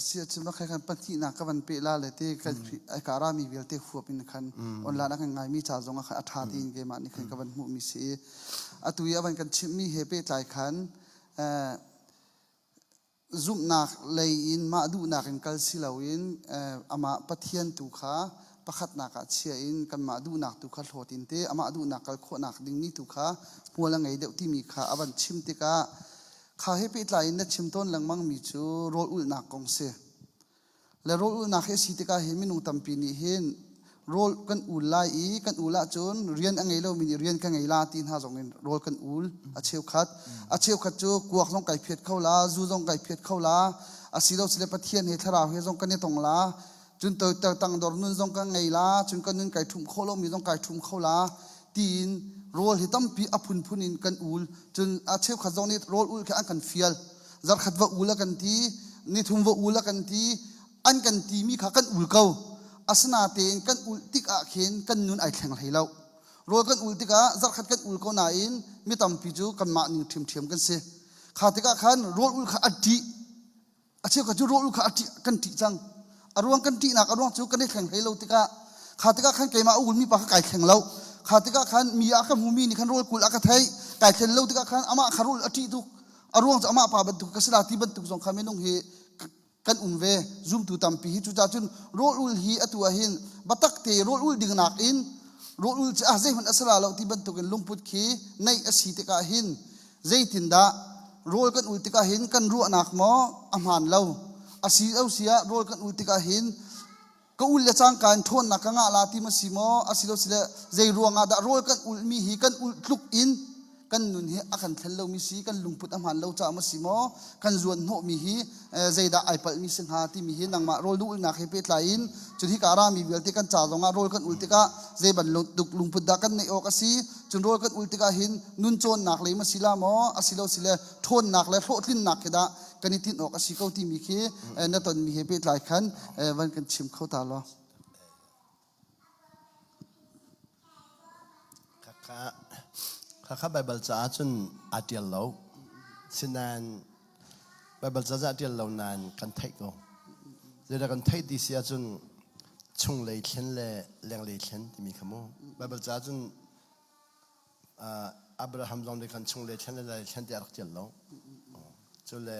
Si ahcun va khan pahnihnak ka van peh la le te kan ka rami vialte huap in khan online a kan ngaimi ca zong ah khan a ṭha tiin keimah nih khan ka van hmuhmi si i atu i a van kan chimhmi he pehtlai khan zumhnak lei in mah duhnak in kal si loin amah Pathian tu kha pakhatnak ah chia in kanmah duhnak tu kha hlawt in te amah duhnak kal khawhnak dingmi tu kha hmual a ngei deuh timi kha a van chim tikah Kha he pehtlai in na chim tawn lengmangmi cu rawl ulhnak kong si. Le rawl ulhnak hi a si tikah hin minung tampi nih hin rawl kan ul lai i kan ul ahcun rian a ngei lomi nih rian ka ngei la ti hna zong in rawl kan ul a cheukhat. A cheukhat cu kuak zong kai phiat kho la, zu zong kai phiat kho la, asilo sile Pathian he thlarau he zong kan i tong la, cun tangdor nun zong kan ngei la, cun kan nun kai ṭhumh khawh lomi zong kai ṭhum kho la, tiin rawl hi tampi a phunphun in kan ul cun a cheukhat zong nih rawl ul khi an kan fial zarkhat va ul a kan ti nithum va ul a kan ti an kan timi kha kan ul ko asinatein kan ul tikah khin kan nun ai thleng hlei lo rawl kan ul tikah zarkhat kan ul ko nain mi tampi cu kanmah ning ṭhiamṭhiam kan si kha tikah khan rawl ul kha a ṭih A cheukhat cu rawl kha a ṭih kan ṭih cang. A ruang kan ṭihnak a ruang cu kan i thleng hlei lo tikah kha tikah khan keimah a ulmi pa kha kai thleng lo. Kha tikah khan mi ah ka hmumi nih khan rawl kul a ka theih. Kai thlen lo tikah khan amah kha rawl a ṭih tuk. A ruang cu amah pa bantuk ka si la ti bantuk zong kha minung hi kan um ve. Zumtu tampi hi cucaah cun rawl ul hi atu ah hin biatak te rawl ul ding nakin rawl ul cu ah zeihmanh a si la lo ti bantukin lungput khi neih a si tikah hin Zeitindah rawl kan ul tikah hin kan ruahnak maw a hmaan lo? A si lo si ah rawl kan ul tikah hin ka ul le cangka in ṭhawnnak ka ngah la ti ma si maw? A si lo si le zei ruangah dah rawl kan ulmi hi kan ulh tluk in kan nun hi a kan thlen lomi si kan lungput a hmaan lo caah ma si maw? Kan zuan hnawhmi hi zeidah ai palhmi si hnga timi hi nangmah rawl na ulhnak he pehtlai in cun hika rami vialte kan ca zongah rawl kan ul tikah zei bantuk lungput dah kan neih awk a si cun rawl kan ul tikah hin nun cawnnak lei ma si la maw asilo sile ṭhawnnak le hlawhtlinnak khi dah kan i tinh awk a si ko timi khi na tonmi he pehtlai khan van kan chim kho ta law. Khakha Baibal caah cun aa ṭial lo. Sinain Baibal ca aa ṭial lo nain kan theih ko. Zeidah kan theih ti si ahcun chunglei thlen le lenglei thlen timi kha mu. Baibal caah cun Abraham zong nih khan chunglei thlen le lenglei thlen ti a rak ṭial lo. Cule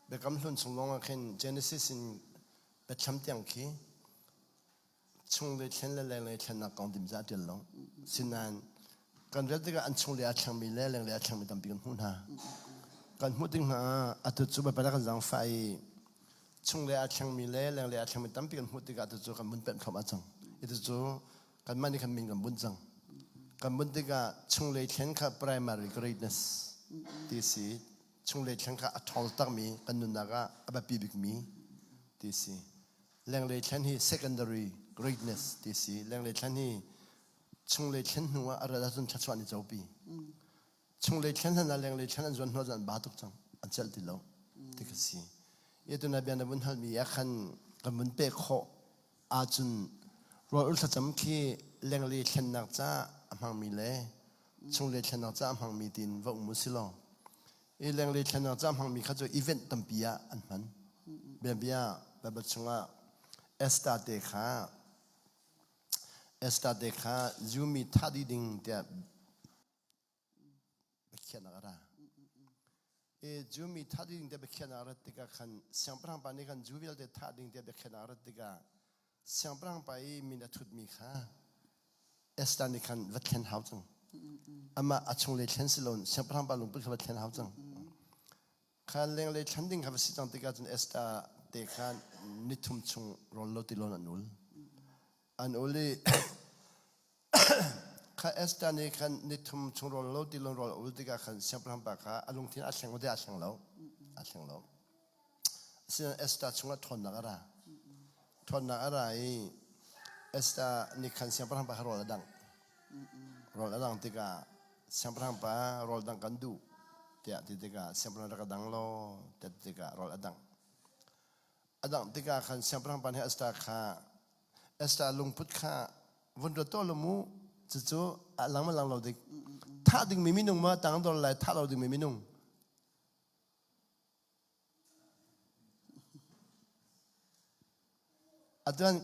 Biakam Hlun chung zong ah khin Genesis in Biathlam tiang khi chunglei thlen le lenglei thlennak kong dim a ṭial lo. Sinain kan rel tikah an chunglei aa thlengmi le lenglei aa thlengmi tampi kan hmuh hna. Kan hmuh tik hna ah atu cu Baibal ah kan zaangfah i chunglei aa thlengmi le lenglei aa thlengmi tampi kan hmuh tikah atu cu kan vun pemh thluahmah cang. Atu cu kanmah nih khan min kan bunh cang. Kan bunh tikah chunglei thlen kha primary greatness ti si. Chunglei thlen kha a ṭhawng takmi kan nunnak ah a biapi bikmi ti si. Lenglei thlen hi secondary greatness ti si. Lenglei thlen hi chunglei thlen hnu ah a rat ahcun thluachuah an i copi. Chunglei thlen hlan ah lenglei thlen an zuan hnu ahcun an ba tuk cang. An celh ti lo ti ka si. I tuna bia na vun halmi ah khan kan vun pek khawh ahcun rawl ul thlacam khi lenglei thlennak ca a hmangmi le chunglei thlennak ca a hmangmi tiin va um u si law i lenglei thlennak ca hmangmi kha cu event tampi ah an hman. Biabia Bible chungah Esther te kha Esther te kha Jew mi thah dih ding tiah biakhiahnak a ra. I Jew mi thah dih ding tiah biakhiahnak a rat tikah khan siangpahrang pa nih khan Jew vialte thah ding tiah biakhiahnak a rat tikah siangpahrang pa i min a thutmi kha Esther nih khan va thlen hau cang. Amah a chunglei thlen si loin siangpahrang pa lungput kha va thlen hau cang. Kha lenglei thlen ding kha va si cang tikah cun Esther te kha nithum chung rawl lo ti lawn an ul. An ul i kha Esther nih khan nithum chung rawl lo ti lawn rawl a ul tikah khan siangpahrang pa kha a lungthin a thleng a thleng lo. A thleng lo. Asinain Esther chungah ṭhawnnak a ra. Ṭhawnnak a ra i Esther nih khan siangpahrang pa kha rawl a dangh. Rawl a dangh tikah siangpahrang pa rawl dangh kan duh tiah ti tikah siangpahrang rak ka dang law tiah ti tikah rawl a dangh. A dangh tikah khan siangpahrang pa nih Esther kha Esther lungput kha vun ruat tuah law mu cucu a lang ma lang lo dik thah dingmi minung ma tang dor lai thah lo dingmi minung. Atuan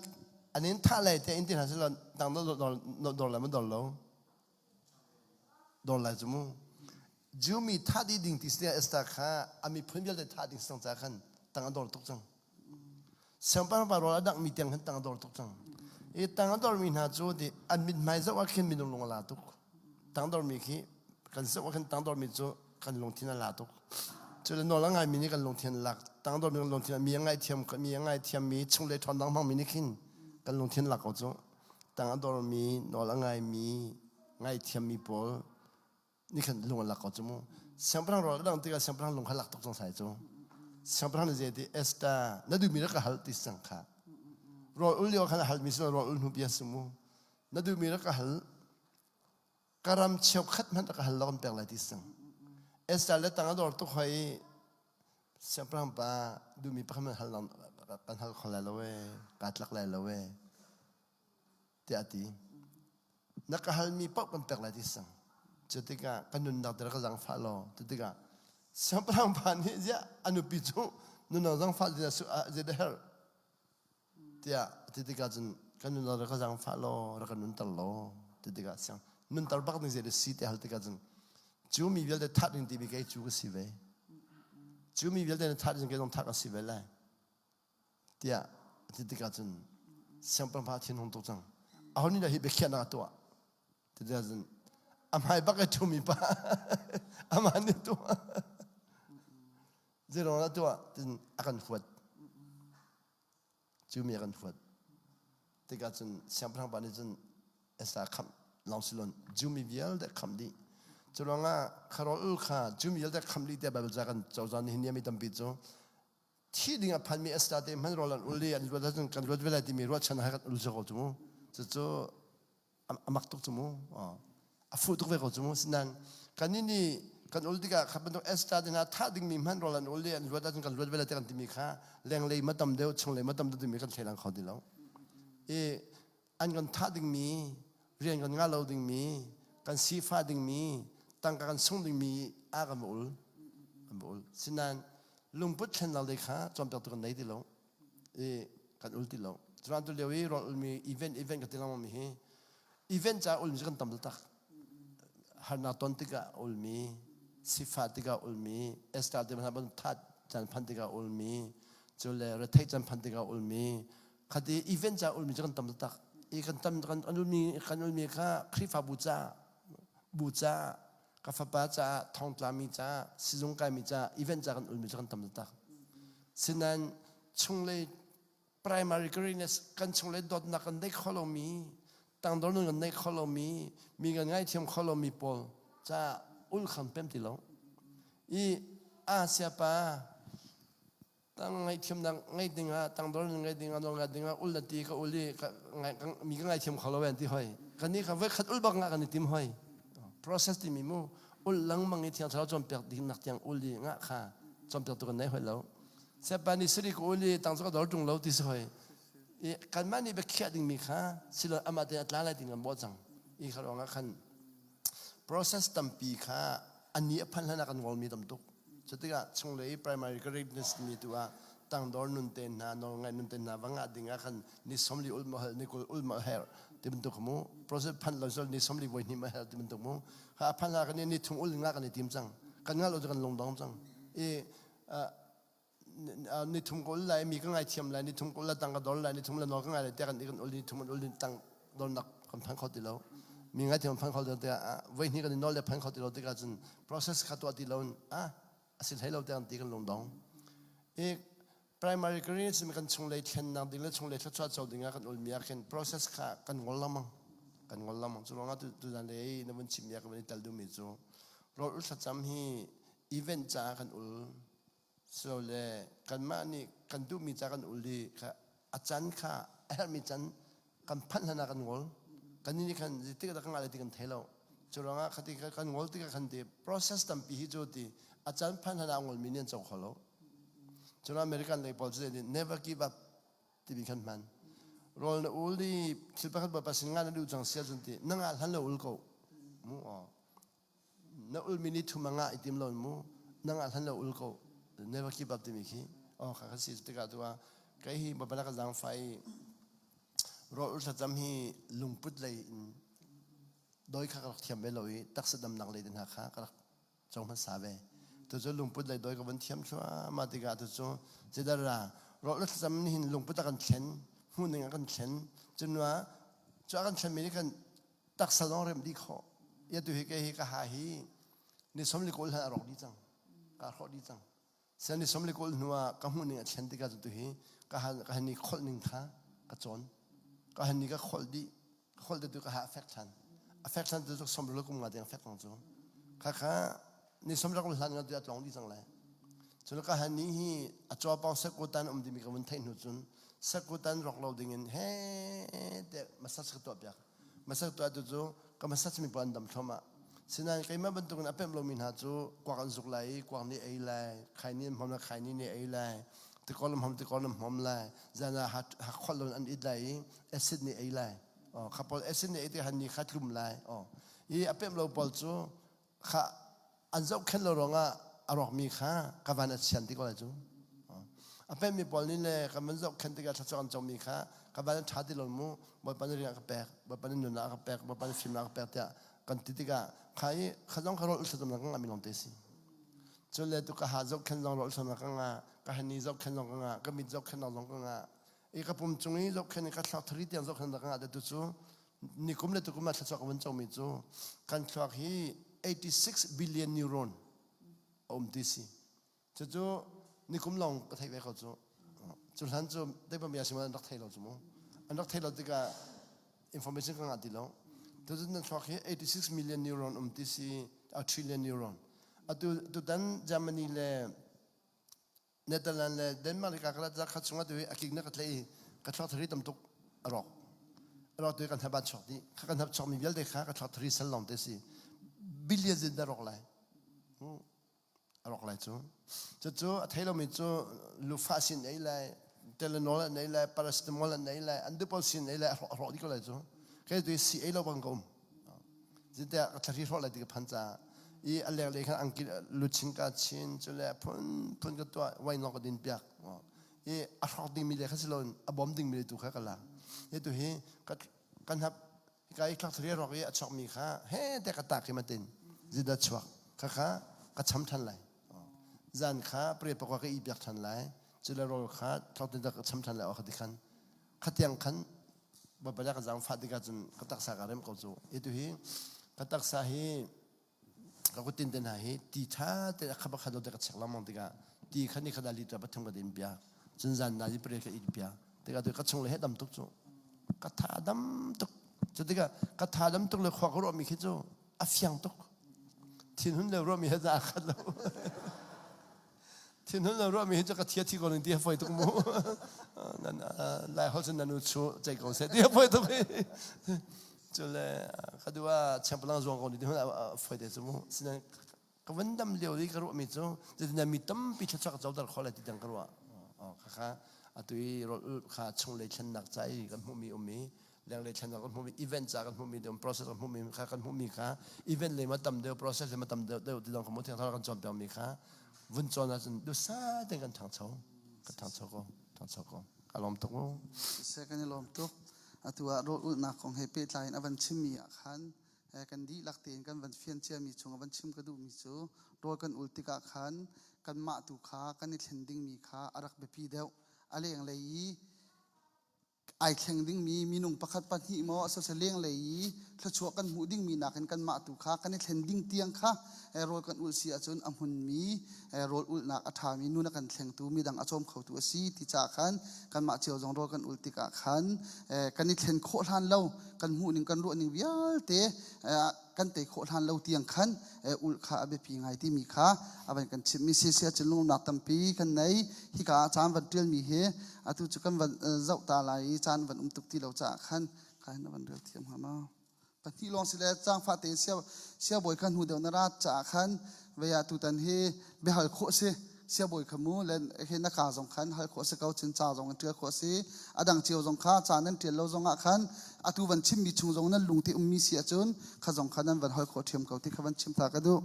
an in thah lai te in ti hna selaw tang dor dor lai ma dor lo dor lai cu mu Jew mi thah dih ding ti si Esther kha a miphun vialte thah ding si ca khan tang a dor tuk cang siangpahrang pa rawl a dangh mi tiang khan tang a dor tuk cang i tang a dor mi hna cu ti an mithmai zoh ah khin minung lung a la tuk tangdormi khi kan zoh ah khan tangdormi cu kan lungthin a la tuk. Cu le nawl a ngaimi nih kan lungthin a lak. Tangdormi kan lungthin mi a ngaithiam mi a ngaithiammi chunglei ṭhawnnak hmangmi nih khin kan lungthin lak ko cu. Tang a dormi, nawl a ngaimi, ngaithiammi pawl nih khan lung a lak ko cu mu. Siangpahrang rawl a dang tikah siangpahrang lung kha lak tuk cang sai cu. Siangpahrang nih zei ti Esther na duhmi rak ka hal ti cang kha. Rawl ul lio khan a halmi si rawl ul hnu bia si mu. Na duhmi rak ka hal ka ram cheukhat hmanh ka hal lo kan pek lai ti sang Esther le tang a dor tuk hoi i siangpahrang pa duhmi pakhat hmanh hal kan hal kho lai lo ee kaa tlak lai lo ee tiah a ti na ka halmi paoh kan pek lai ti sang cu tikah ka nunnak te ka zangfah law cu tikah siangpahrang pa nih ziah a nupi cu nunnak zangfah zei dah herh tiah a ti tikah cun kan nun rak ka zaangfah law rak ka nunter law ti tikah siang nunter bak ning zei si ti hal tikah cun cu mi vialte that ding timi kei cu ka si ve cu mi vialte na that ding kei zong thah ka si ve lai tiah a ti tikah cun siangpahrang pa thin hung tuk cang aho nih dah hi biakhiahnak a tuah tikah cun a hmai bak i ṭhumi pa amah nih tuah zeiruang dah tuah tin a kan huat Cu mi a kan huat tikah cun siangpahrang pa nih cun Esther khamh lawng si loin Jew mi vialte khamh dih. Cu ruangah kha rawl kha Jew mi vialte khamh dih tiah Baibal ca kan cozah nihin ni mi tampi cu thi ding a phanmi Esther te hmanh rawl an ul i an luat ahcun kan luat ve lai timi ruahchan he kan ul ko cu mu. Cucu a mak tuk cu mu a fuh tuk ve ko cu mu sinain kannih nih kan ul tikah kha bantuk Esther te hna thah dingmi hmanh rawl an ul i an luat ahcun kan luat ve lai ti kan timi kha lenglei ma tam deuh chunglei ma tam deuh timi kan thleilang kho ti lo i an kan thah dingmi rian kan ngah lo dingmi kan sifah dingmi tangka kan sung dingmi a kan va ul kan va ul sinain lungput thlennak lei kha cawnpiaktu kan nei ti lo i kan ul ti lo cuan tu lio i rawl ulmi event event ka ti lengmang mi hi event ca ulmi cu kan tam tak harnak ton tikah ulmi sifah tikah ulmi Esther te hna ban that caan phan tikah ulmi cu le rethei caan phan tikah ulmi khati event ca ulmi cu kan tam tak i kan tam kan ulmi kan ulmi kha Khrihfabu ca bu ca ka fapa caah thongtlami caah sizung kaimi caah event ca kan ulmi cu kan tam tak sinain chunglei primary greatness kan chunglei dawtnak kan nei kho lomi tangdor nun kan nei kho lomi mi kan ngaithiam kho lomi pawl caah ul khan pem ti lo i Asia pa tang ngaihthiamnak ngeih dingah tangdor ngeih dingah nawl ngai dingah ul na ti ka ul i mi ka ngaithiam kho lo en ti hoi kan nih kha voi khat ul bak nga kan i tim hoi process timi mu ul lengmang i thiang thlarau cawnpiak ding nak tiang ul i nga kha cawnpiak tu kan nei hoi lo sepa nih siri ka ul i tang cu ka dor tung lo ti si hoi i kanmah nih biakhiah dingmi kha silo amah te a tla lai ding kan bawh cang i kha ruangah khan process tampi kha ani a phan hlan ah kan ngolmi tam tuk Cu tikah chunglei primary greatness mi tu ah tangdor nun te hna nawlngaih nun te hna va ngah ding ah khan ni 40 ul ma hal ni 20 ul ma her ti bantuk mu process phan lo sol ni 40 voi hnih ma her ti bantuk mu ha phan ha kan ni thum ul nga kan i tim cang kan nga lo kan lungdong cang i ni thum ko ul lai mi ka ngai thiam lai ni thum ko la tang ka dor lai ni thum la nawl ka ngai lai te kan kan ul ni thum ul ni tang dor nak kan phan kho ti lo mi ngai thiam phan kho ti lo voi hnih kan i nawl le phan kho ti lo tikah cun process kha tuah ti lo in ah a si hlei lo tiang ti kan lungdong i primary career sin kan chunglei thlennak ding le chunglei thluachuah co ding ah kan ulmi ah khin process kha kan ngol lengmang kan ngol lengmang cu ruangah tu zan le na vun chimmi ah ka van i tel duhmi cu rawl ul thlacam hi event caah kan ul Silole kanmah nih kan duhmi ca kan ul i kha a can kha a herhmi can kan phanh hlan ah kan ngol. Kannih nih khan zeitik dah kan ngah lai ti kan thei lo. Cu ruangah khati kan ngol tikah khan ti process tampi hi cu ti a can phanh hlan ah a ngolmi nih an co kho lo. Cu American lei pawl cu never give up timi khan hman. Rawl na ul i thil pakhat Bawipa sin nga na duh cang sia cun ti na ngah hlan lo ul ko. Mu aw. Na ulmi nih thum a ngah i tim lo mu na ngah hlan lo ul ko never keep up timi khi oh kha kha si tikah tu ah. Kei hi Baibal ka zaangfah i rawl ul thlacam hi lungput lei in dawi kha ka rak thiam ve lo i taksa damnak lei te hna kha ka rak co hmasa ve. Tu cu lungput lei dawi ka vun thiam thluahmah tikah tu cu zeidah ra rawl ul thlacam nih hin lungput a kan thlen, hmuhning a kan thlen. Cun ah cu a kan thlenmi nih khan taksa zong remh dih khawh. Ia tu hi kei hi ka ha hi ni som li kawl hlan a rawk dih cang. Ka hrawh dih cang. Sian ni som le kawl hnu ah ka hmuh ning a thlen tikah cu tuhi ka han ka han i kholh ning kha ka cawn. Ka han ni ka kholh dih. Ka kholh tu ka ha a fek than. A fek than tu cu som le kum nga deng fek kong cu. Kha kha ni som rak hlan nga tu a tlong dih cang lai. Cun ka han ni hi a chaw pang sakutan um dimi ka vun theih hnu cun sakutan rok lo ding in he te massage ka tuah piak. Masak tuah tu cu ka massage mi pawl an dam thluahmah. Sinain keimah bantukin a pemh lomi hna cu kuak an zuk lai i kuak nih ei lai, khaini an hmom lai, khaini nih ei lai, tikor an hmom, tikor an hmom lai, zan ah hakholh lo in an it lai i acid nih ei lai. Oh, kha pawl acid nih ei tikah ni kha tlum lai. Oh, i a pemh lo pawl cu kha an zohkhenh lo ruangah a rawkmi kha ka van a chian ti ko lai cu. A pemmi pawl nih le kan van zohkhenh tikah thluachuah kan comi kha ka van a ṭha ti lo mu, Bawipa nih rian a ka pek, Bawipa nih nunnak a ka pek, Bawipa nih fimnak a ka pek tiah kan ti tikah kha i kha zong kha rawl ulh ka ngahmi lawng te si. Cun le tu ka ha zohkhenh zong rawl ulh ka ngah, ka hani zohkhenh zong ka ngah, ka mit zohkhenh zong ka ngah. I ka pum cung i zohkhenh i ka thluak thari tiang zohkhenh ka ngah te tu cu nikum le tukum ah thluachuah ka vun comi cu kan thluak hi 86 billion neuron a um ti si. Cucu nikum lawng ka theih ve ko cu. Cu hlan cu teipam bia sim an rak thei lo cu mu. An rak thei lo tikah information ka ngah ti lo. Tucun nan thluak hi 86 million neuron um ti si, a trillion neuron. Atu tutan Germany le Netherlands le Denmark le kakala za khat chungah tu hi a kik na ka tlai i ka thluak thari tam tuk a rawk. A rawk tu hi kan hnap an chuak dih. Kha kan hnap chuak mi vialte kha ka thluak thari sal lawng te si. Billions in da rawk lai. A rawk lai cu. Cucu a thei lomi cu lufa sin ei lai, Telenol an ei lai, paracetamol an ei lai, an dupol sin ei lai, a hrawh dih ko lai cu. Kei tu si ei lo bang ka um. Zeitiah ka thari hrawh lai ti ka phan caah i a lenglei khan angki luchin ka chin cule phun phun ka tuah wine lawng ka din piak i a hrawk dingmi le kha si loin a bawm dingmi le tu kha ka lak hi tu hi ka kan hap ka i thlak thari rawk i a chuakmi kha he te ka tak i matin zida chuak kha kha ka cham than lai zan kha pre pakwa ka i piak than lai cule rawl kha thlok tin ka cham than lai kha ti khan khatiang khan Baibal ka zaangfah tikah cun ka taksa ka rem ko cu. Hi tu hi ka taksa hi ka kutin te hna hi ti ṭha te a khat khat lo te ka chek lengmang tikah ti kha ni khat ah liter pathum ka din piak. Cun zan na ji pare ka it piak. Tikah tu ka chung le he dam tuk cu. Ka tha dam tuk. Cu tikah ka tha dam tuk le khua ka ruahmi khi cu a fiang tuk. Thinhun le ruahmi he a khat lo. Thinhun lo ruahmi hi cu ka thia thi ko ning ti a fawi tuk mu. Nan lai holh cun nan u chu cei ko seh ti a fawi tuk hi. Cu le ka duh ah chengpalang zuang ko ni ti hun a fawi te cu mu. Sinain ka van dam lio i ka ruahmi cu zeitin mi tampi thluachuah ka coter khawh lai ti tiang ka ruah. Khakha atu i rawl ulh kha chunglei thlennak ca i kan hmuhmi um i lenglei thlennak kan hmuhmi event ca kan hmuhmi deuh process kan hmuhmi kha kan hmuhmi kha event lei ma tam deuh process lei ma tam deuh deuh ti dong kha thiang thlarau kan cawnpiak mi kha vun cawn ahcun dusa tein kan ṭhangcho kan ṭhangcho ko ṭhangcho ko ka lawm tuk mu Se kan i lawm tuk atu ah rawl ulhnak kong he pehtlai in a van chimmi ah khan kan dihlak tein kan van fian ciami chung a van chim ka duhmi cu rawl kan ul tikah khan kanmah tu kha kan i thlen dingmi kha a rak biapi deuh a lenglei i ai thleng dingmi minung pakhat pahnih maw asose lenglei i thluachuah kan hmuh dingmi nakin kanmah tu kha kan i thlen ding tiang kha rawl kan ulh si ahcun a hmunmi rawl ulhnak a ṭhami nun a kan thlengtu midang a cawm khotu a si ti caah khan kanmah cio zong rawl kan ulh tikah khan kan i thlen khawh hlan lo kan hmuhning kan ruahning vialte kan tei khawh hlan lo tiang khan ulh kha a biapi ngai timi kha a van kan chimhmi si si ahcun lungnak tampi kan nei hika ah caan van ṭialmi hi atu cu kan van zoh ta lai i caan van um tuk ti lo caah khan kha hin na van rel thiam hnga ma pahnih lawng si le cangfah tein sia siabawi kha hnu deuh na rat caah khan vei ah tutan hi biahal khawh si siabawi kha mu len he na ka zong khan hal khawh si ko cun ca zong in ṭial khawh si a dang cio zong kha ca nan ṭial lo zong ah khan atu van chimmi chung zong nan lung te ummi si ahcun kha zong kha nan van hal khawh ṭhiam ko ti kha van chim ta ka duh.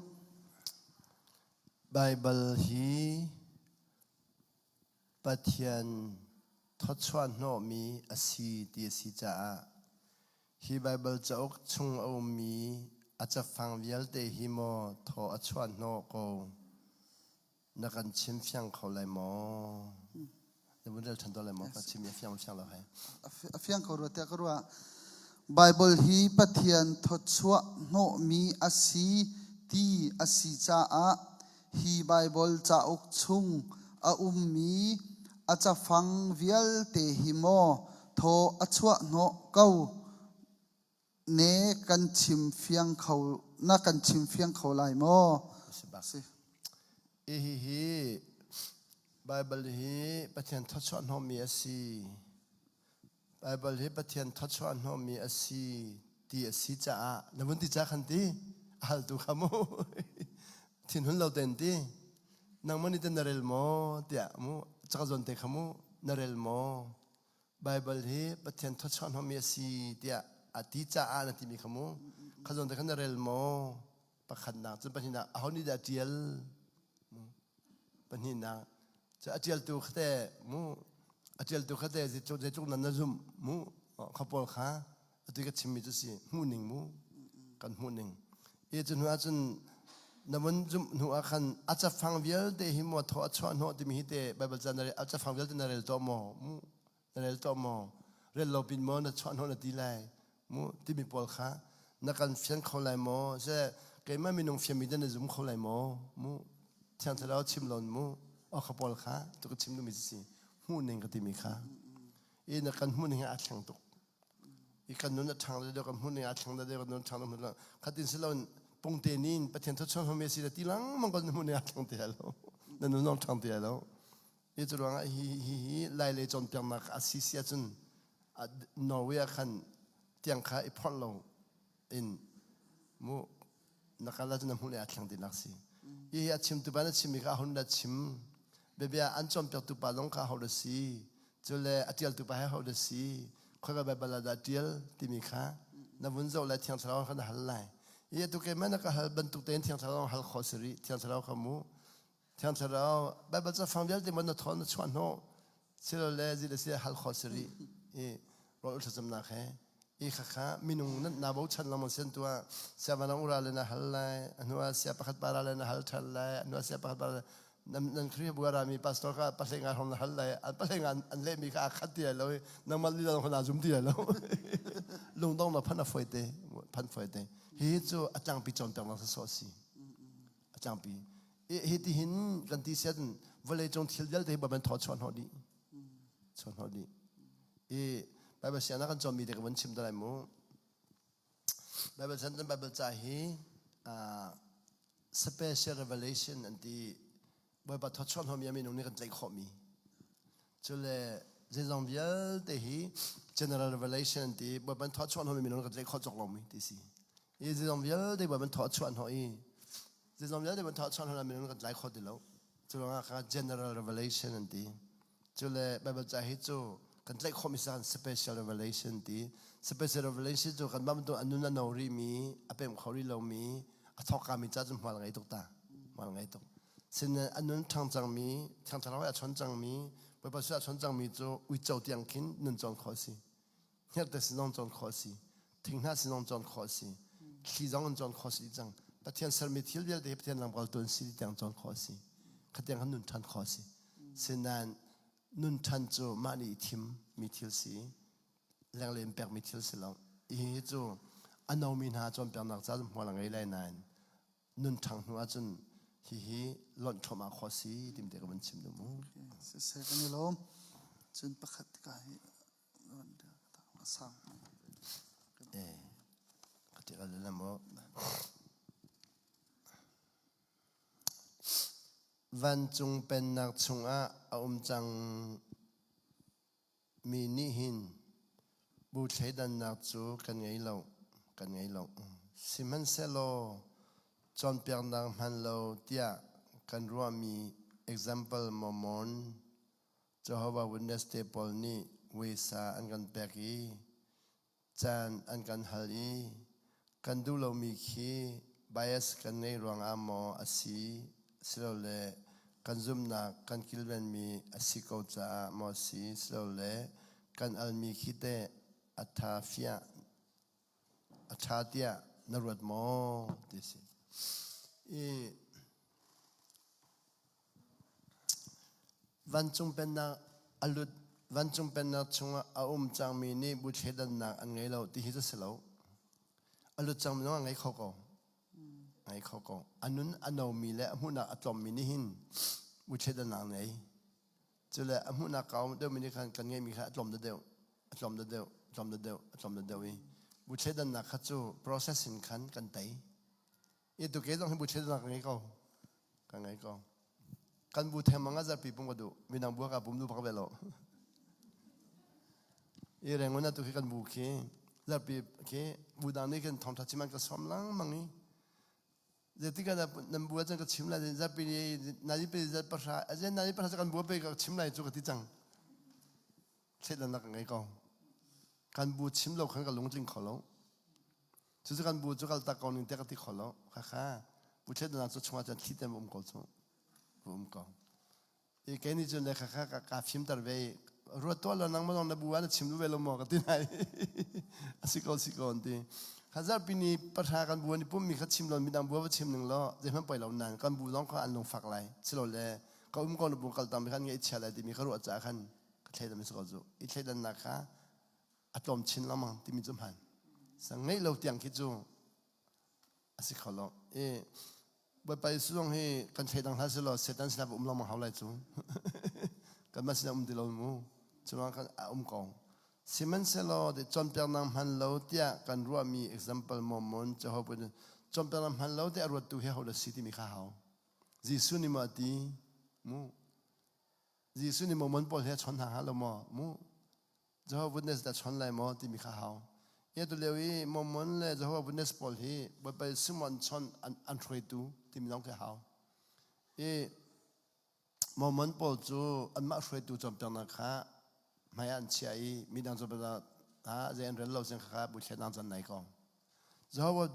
Baibal hi Pathian. thawchuah hnawhmi a si ti a si caah hi Baibal cauk chung a ummi a cafang vialte hi maw thaw a chuah hnawh ko na kan chim fiang kho lai maw? Na vun rel ṭhan tuah lai maw? Ka chim i a fiang fiang lo hai. A fiang ko rua tiah ka ruah. Baibal hi Pathian thawchuah hnawhmi a si ti a si caah hi Baibal cauk chung a ummi a cafang vialte hi maw thaw a chuah hnawh ko ne kan chim fiang kho na kan chim fiang kho lai maw? Si. Hi hi Baibal hi Pathian thawchuah hnawhmi a si. Baibal hi Pathian thawchuah hnawhmi a si ti a si caah na vun ti ca khan ti a haltu kha mu thinhun lo ten ti nangmah nih ten na rel maw tiah mu caka zawn te kha mu na rel maw Baibal hi Pathian thawchuah hnawhmi a si tiah a ti caah na timi kha mu kha zawn te khan na rel maw pakhatnak cun pahnihnak aho nih dah a ṭial pahnihnak cu a ṭialtu kha teh mu a ṭialtu kha teh zeitluk nan na zumh mu kha pawl kha atu ka chimmi cu si hmuhning mu kan hmuhning i cu hnu ahcun na vun zumh hnu ah khan a cafang vialte hi maw thaw a chuah hnawh timi hi te Baibal ca na rel a cafang vialte na rel tuah maw mu na rel tuah maw rel lo pin maw na chuah hnawh na ti lai mu timi pawl kha na kan fian kho lai maw se keimah minung fianmi te na zum kho lai maw mu thiang thlarau chim lon mu o kha pawl kha tu ka chim duhmi si hmuh ning ka timi kha i na kan hmuh ning hi aa thleng tuk i kan nun a ṭhang deuh kan hmuh ning aa thleng deuh kan nun ṭhang deuh khatin si loin pungte nin Pathian thawchuah hmami si le ti lengmang kan hmuh ning aa thleng ti lo na nun zong ṭhang ti lo hi cu ruangah hi hi hi lai lei cawnpiaknak a si si ahcun Norway ah khan tiang kha i phorh lo in mu na kal ahcun na hmuh le aa thleng tinak si hi a chimtu pa na chimmi kha hun la chim biabia an cawnpiaktu pa zong kha ho da si cule a ṭialtu pa he ho da si khoika Baibal ah dah ṭial timi kha na vun zoh lai Thiang Thlarau kha na hal lai i atu keimah na ka hal bantuk tein Thiang Thlarau hal khawh si rih Thiang Thlarau kha mu Thiang Thlarau Baibal cafang vialte mon na thawn na chuah hnawh silole zi le si hal khawh si rih i rawl thlacamnak he i khakha minung nan na bochan lengmang sian tu ah sia vanang ura le na hal lai a hnu ah sia pakhat para le na hal ṭhan lai a hnu ah sia pakhat para nan nan Khrihfabu a rami pastor kha pahlei nga hrawng na hal lai an pahlei nga an lehmi kha aa khat ti lai lo i nangmah lila zong kha naa zum ti lai lo lungdong na phan a fawi te phan fawi te hi cu a tlangpi cawnpiaknak sawsawh a si a tlangpi hi ti hin kan ti sian vawlei cung thil vialte hi ban thaw chuah hnawh dih chuah hnawh dih i Bible sianginn kan cawnmi te ka vun chim te lai mu Bible chan Bible ca hi special revelation an ti Bawipa thawchuah hnawmi a minung nih kan tlaih khawhmi cule zeizong vialte hi general revelation an ti Bawipa thawchuah hnawmi minung kan tlaih khawh cawk lomi ti si i zeizong vialte Bawipa thawchuah hnawh i zeizong vialte Bawipa thawchuah hnawh minung kan tlai kho ti lo cu ruangah kha general revelation an ti Cule Baibal ca hi cu kan tlaih khawhmi si kan special revelation ti. Special revelation cu kan mah bantuk a nun a no rihmi, a pemh kho rih lomi, a thawkkami ca cu hmual ngei tuk ta. Hmual ngei tuk. Sinain a nun ṭhang cangmi, Thiang Thlarau he a chawn cangmi, Bawipa Jesuh a chawn cangmi cu uico tiang khin nun cawn khawh a si. Hngerhte sin zong cawn khawh a si. Thinghnah sin zong cawn khawh a si. Thli zong in cawn khawh a si cang. Pathian sermi thil vialte hi Pathian lamkaltu an si tiang cawn khawh a si. Khatiang khan nun ṭhan khawh a si. Sinain nun ṭhan cu mah nih i thim mi thil si, lenglei in pekmi thil si lo. Hihi cu a nomi hna cawnpiaknak ca hmual a ngei lai nain nun ṭhang hnu ahcun hihi lonh ṭhawm ah khawh si tim te ka van chim duh mu. Siseh kan i lawm. Cun pakhat ka hi sang. Eh, ka ti ka le mo. Vancung Pennak chungah a um cangmi nih hin bu thleidannak cu kan ngei lo, kan ngei lo. Sihmanhsehlaw cawnpiaknak hman lo tiah kan ruahmi example Mormon Jehovah Witness te pawl nih weisa an kan pek i caan an kan hal i kan duh lomi khi bias kan ngeih ruangah maw a si silole Kan zumhnak kan kilvenmi a si ko caah maw si silole kan almi khi teh a tha fiah a ṭha tiah na ruat maw ti a si. I vancung pennak a lut vancung pennak chungah a um cangmi nih bu thleidannak an ngei lo ti hi cu si lo. A lut cangmi zong a ngei kho ko. Ngei kho ko. A nun a nomi le a hmuhnak a tlawmmi nih hin bu thleidannak an ngei. Cule a hmuhnak kau deuhmi nih khan kan ngeihmi kha a tlawm deuh, a tlawm deuh, a tlawm deuh, a tlawm deuh i bu thleidannak kha cu process in khan kan tei. I tu ke zong hi bu thleidannak ka ngei ko. Ka ngei ko. Kan bu thengmang ah zarpi pum ka duh. Midang bu ka pum duh bak ve lo. I rengun atu khi kan bu khi zarpi khi bu dang nih khin thawngtha chim an ka sawm lengmang i Zeitik ah nan bu ahcun ka chim lai zarpi ni nai pe zat pahra azen nai pahra kan bu pe ka chim lai cu ka ti cang thleidannak ka ngei ko kan bu chim lo khan ka lungtling kho lo cucu kan bu cu kal tak ko ning te ka ti kho lo kha bu thleidannak cu chungah cun thli te um ko cu um ko I kei nih cun le kha ka ka fimter ve i ruat tuah law nangmah zong na bu ah na chim duh ve lo maw ka ti nai. A si ko si ko an ti. Kha zarhpi ni pahra kan bu an i pummi kha chim lo midang bu va chim ning law zeihmanh poi lo nain kan bu zong kha an lungfak lai. Silole ka um ko na bu kal tang mi khan ngaihchia lai timi ka ruah caah khan ka thleidan si ko cu. I thleidannak kha a tlawm chin lengmang timi cu hman. Sang ngeih lo tiang khi cu a si kho lo. I Bawipa Jesuh zong hi kan thleidang hlah selaw Satan sinah va um lengmang hau lai cu. Kanmah sinah um ti lo mu. Cuma kan a um ko. Sihmanhsehlaw cawnpiaknak hman lo tiah kan ruahmi example Mormon Jehovah cawnpiaknak hman lo tiah a ruattu hi ho dah si timi kha hau. Jesuh nih maw a ti? Mu. Jesuh nih Mormon pawl he a chawn hna hnga lo maw? Mu. Jehovah Witness dah chawn lai maw timi kha hau. Hi tu lio i Mormon le Jehovah Witness pawl hi Bawipa Jesuh an chawn an hruaitu timi zong khi hau. I Mormon pawl cu anmah hruaitu cawnpiaknak kha hmai ah an chiah i midang cawnpiaknak ah zei an rel lo sing kha bu thlenang can nai ko. Jehovah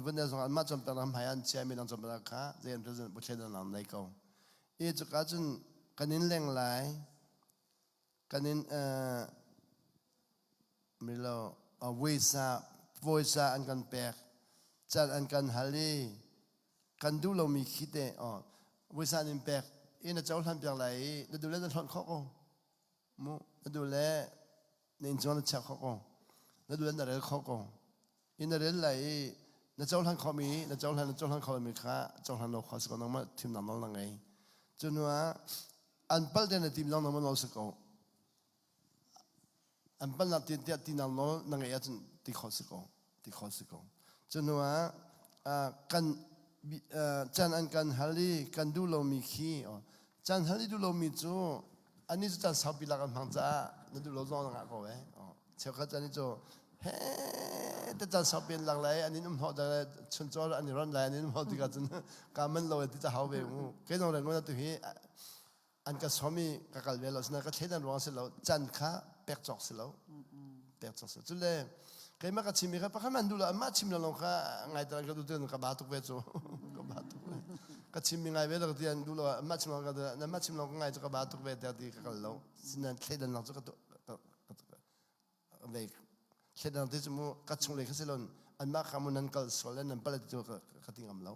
Witness zong anmah cawnpiaknak hmai ah an chiah i midang cawnpiaknak kha zei an rel bu thlenang nai ko. I cuka cun kan in leng lai kan in milo vawisa vawisa an kan pek can an kan hal i kan duh lomi khi te vawisa an in pek i na cohlan piak lai i na duh le na hlonh khawh ko mu na duh le na inn cung na chiah khawh ko na duh le na rel khawh ko i na rel lai i na cohlan khawhmi na cohlan na cohlan khawh lomi kha cohlan lo kho si ko nangmah thimnak nawl na ngei cu hnu ah an palh te na tim zong nangmah nawl si ko an palhnak tiah tiah tinak nawl na ngeih ahcun ti kho si ko ti kho si ko cu hnu ah kan can an kan hal i kan duh lomi khi can hal i duh lomi cu Anih cu caan saupi lak an hmang caah na duh lo zong na ngah ko eh. Cheukhat caan cu he te caan saupi an lak lai an in um hnawh le chuncaw an i ron lai an in um hnawh tikah cun ka man lo ti ca hau ve mu. Kei zong reng tu hi an ka som i ka kal ve lo sina ka thleidan ruang si lo can kha pek cawk si lo pek cawk si cule keimah ka chim mi kha pakhat man duh lo anmah chim lo kha ngai taran ka duh tu ka ba tuk ve cu ka ba tuk ve ka chim mi ngai ve lo ti an duh lo anmah chim lo ka nanmah chim lo ka ngai cu ka ba tuk ve tiah ti ka kal lo sinan thleidan nak cu ka ve thleidan ti cu mu ka chung le kha si lon anmah kha mu nan kal sual le nan pal ti cu ka ti ngam lo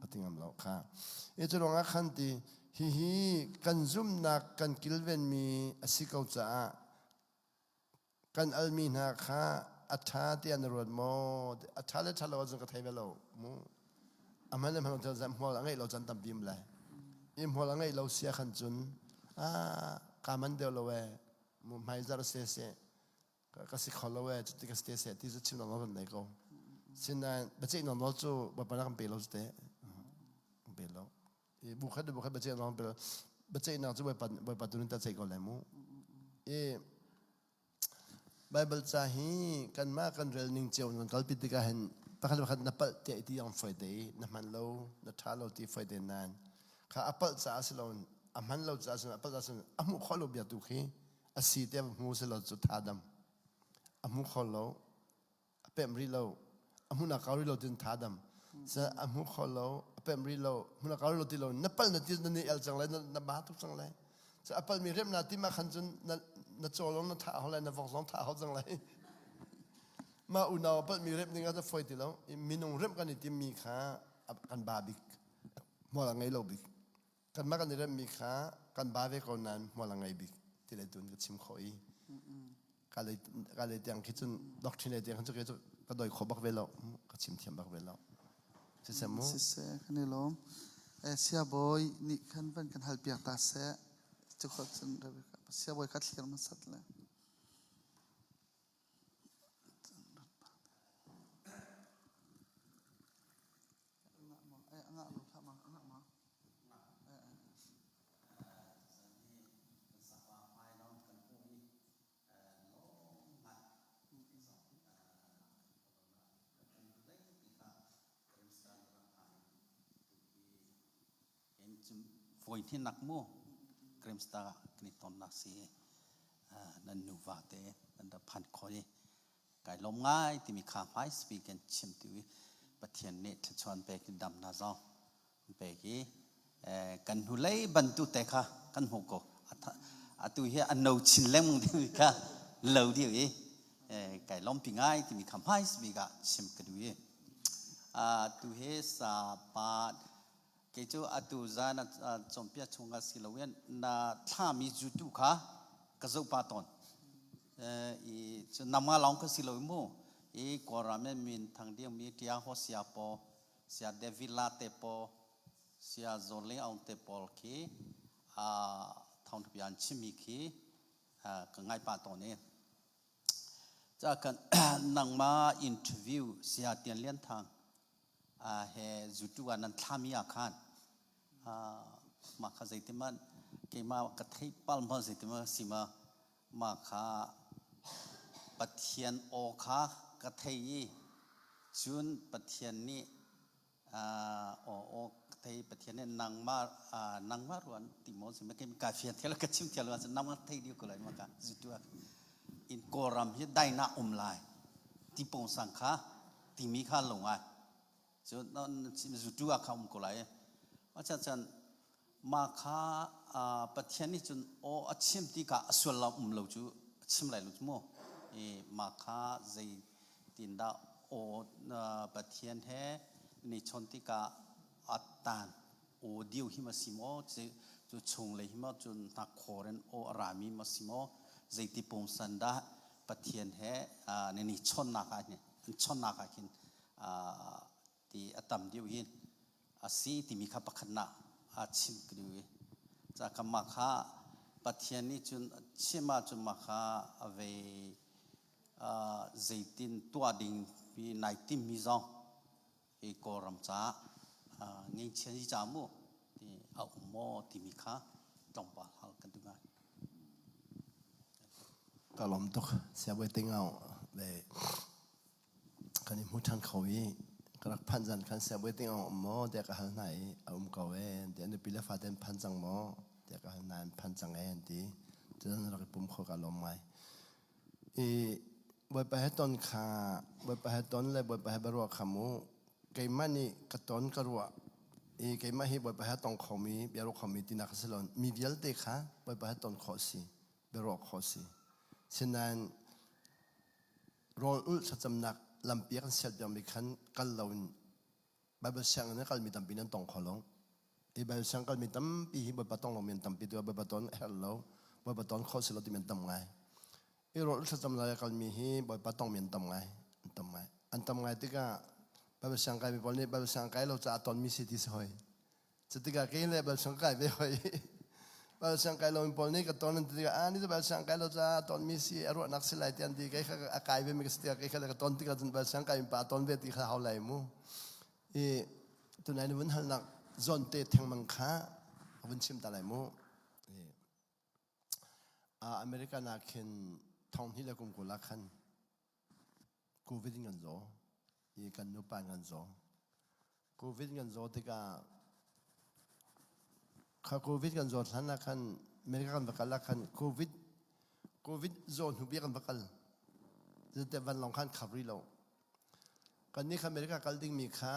ka ti ngam lo kha i cu ruangah khan ti hihi kan zumhnak kan kilven mi a si ko caah Kan almi hna kha a ṭha tiah na ruat maw? A ṭha le ṭha lo ahcun ka thei ve lo mu. A hman le hman lo cun hmual a ngeih lo caan tampi um lai. I hmual a ngeih lo sia khan cun ah kaa man deuh lo ee mu hmaizarh se seh ka si kho lo ee cuti ka si te seh ti cu chim nawl kan nei ko. Sinain biaceih nawl cu Bawipa rak kan pe lo cu teh. Kan pe lo. I bu khat le bu khat biaceih nawl pe lo. Biaceihnak cu Bawipa Bawipa tu nih ta ceih ko lai mu. I Baibal ca hi kanmah kan rel ning cio in kan kalpi tikah hin pakhat pakhat na palh tiah i ti ang foi te i na hman lo na ṭha lo ti foi te nain kha a palh caah si loin a hman lo caah si a palh caah si a hmuh khawh lo bia tu khi a si tiah hmu si lo cu tha dam a hmu kho lo a pemh rih lo a hmun a kau rih lo tin tha dam a hmu kho lo a pem rih lo hmun a kal lo ti lo na pal na ti na ni el cang lai na ba tuk cang lai cu a palmi remh na tim ah khan cun na na caw lawng na thah hau lai na vok zong thah hau cang lai mah unau a palhmi remh ding ah cu fawi ti lo minung remh kan i timmi kha kan ba bik hmual a ngei lo bik kanmah kan i remhmi kha kan ba ve ko nain hmual a ngei bik ti le tun ka chim khawh i ka lei tiang khi cun doctrine lei tiang khin cu kei cu ka doi kho bak ve lo ka chim thiam bak ve lo siseh mu siseh kan i lawm eh siabawi nih khan van kan hal piak ta seh cu kho cun siabawi kha thlir hmasat le Voihnih mu Grimstar ah kan i tonnak si nan nuva te nan rak phan khawh i kai lawm ngai timi kha hmai speak kan chim tu i Pathian nih thluachuan pek in dam na zong pek i kan hnulei bantuk te kha kan hmuh ko atu hi a no chin lengmang ding kha lo deuh i kai lawmpi ngai timi kha hmai bik ah chim ka duh i tu hi sa pa kei cu atu zan cawnpiak chung ah si loin na thlami zutu kha ka zoh pa tawn i cu nama lawng ka si lo mu i Kawlram in min thang ding mi tia ho sia po sia David La te po sia Zaw Ling Aung te pawl khi thawngtha bia an chimmi khi ka ngai pah tawn i ca kan nangmah interview sia Tian Lian Thang he zutu ah nan thlami ah khan mah kha zeitimah keimah ka theih pal ma zeitimah si ma mah kha Pathian aw kha ka thei i cun Pathian nih aw aw ka thei Pathian nih nangmah nangmah ruan ti maw si ma ka fian thial ka chim thial lo nangmah thei dih ko lai ma ka zutu ah in Kawlram hi dainak um lai ti pawngsang kha timi kha lo ngai cu zutu ah kha um ko lai a chan mah kha Pathian nih cun aw a chim ti kha a suallam um lo cu a chim lai lo cu mu i mah kha zeitin dah aw Pathian he ni chawn tikah a tan aw dio hi ma si maw cu chung lei hi ma cun hnakhaw in aw a rami ma si maw zeiti pungsan dah Pathian he nan i chawnnak ah hin an chawnnak ah khin ti a tam deuh hin a si timi kha pakhatnak a chim ka duh i ca ka mah kha Pathian nih cun chim ahcun mah kha a ve zeitin tuah ding mi nai timmi zong hi Kawlram caah ngeichia hi ca mu ti a um maw timi kha tlawmpal hal kan duh ngai. Ka lawm tuk siabawi tingau le kan i hmu ṭhan kho i ka rak phanh zan khan siabawi tingau um maw tiah ka hal hna i a um ko e an ti an nupi le fate an phan cang maw tiah ka hal hna an phan cang e an ti cun rak i pum kho ka lawm ngai I Bawipa he ton kha Bawipa he ton le Bawipa he biaruah kha mu keimah nih ka ton ka ruah i keimah hi Bawipa he tong khomi biaruah khomi tinak a si lo mi vialte kha Bawipa he ton khawh si biaruah khawh si sinain rawl ulh thlacamnak lampi a kan sial piakmi khan kal loin Baibal sianginn a kalmi tampi nan tong kho lo. Hi Baibal siang kalmi tampi hi Bawipa tong lomi an tampi tu Bawipa ton a herh lo. Bawipa ton kho si lo timi an tam ngai. I rawl thlacam lai a kalmi hi Bawipa tongmi an tam ngai. An tam ngai. An tam ngai tikah Baibal siang kaimi pawl nih Baibal siang kai lo caah tonmi si ti si hoi. Cutikah kei le Baibal siang kai ve hoi. Baibal siang kai lomi pawl nih ka ton an ti tikah ah ni cu Baibal siang kai lo caah tonmi si a ruahnak si lai ti an ti kei kha a kai ve mi ka si tikah kei kha le ka ton tikah cun Baibal siang kai mi pa a ton ve ti kha hau lai mu. I tunai na vun halnak zawn te thengmang kha a vun chim ta lai mu. American ah khin thong hnih le kum kul ah khan COVID in kan zaw i kan nupa in kan zaw. COVID kan zaw tikah kha COVID kan zawt hlan ah khan America kan va kal ah khan COVID COVID zaw hnu bia kan va kal. Zeite vanlawng khan khap rih lo. Kannih kha America kal dingmi kha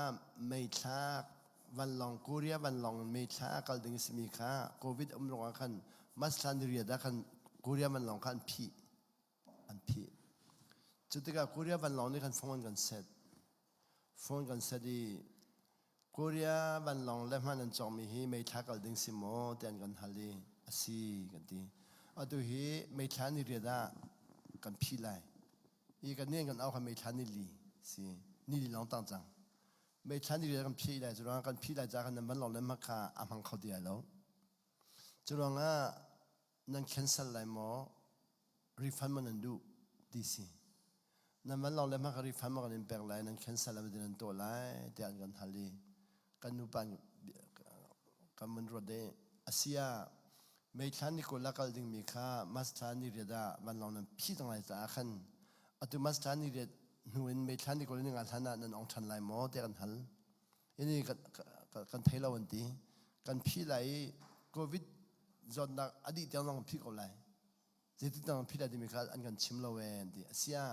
meithlak. Vanlawng Korea vanlawng in May thla ah kal ding a simi kha COVID um ruangah khan March thla ni riat ah khan Korea vanlawng kha an phih. An phih. Cu tikah Korea vanlawng nih khan phone an kan set. Phone kan set i Korea vanlawng le hman an cawkmi hi May thla kal ding si maw ti an kan hal i a si kan ti. Atu hi May thla ni riat ah kan phih lai. I kan nih kan au kha May thla ni li si. Ni li lawng tang cang. May thla ni riat kan phih lai cu ruangah kan phih lai caah khan nan vanlawng le hma kha a hmang kho ti lai lo. Cu ruangah nan cancel lai maw refund maw nan duh ti si. Nan vanlawng le hma kha refund maw kan in pek lai nan cancel lai maw ti nan tuah lai tiah an kan hal i kan nupa kan mun ruat i a si ah May thla ni 20 ah kal dingmi kha March thla ni riat ah vanlawng nan phih cang lai caah khan atu March thla ni riat hnu in May thla ni 20 ni nga hlan ah nan ong ṭhan lai maw tiah kan hal. Ini kan thei lo an ti. Kan phih lai i COVID zawtnak a dih tiang zong kan phih ko lai. Zeitin tiang kan phih lai timi kha an kan chim lo ee an ti. Asiah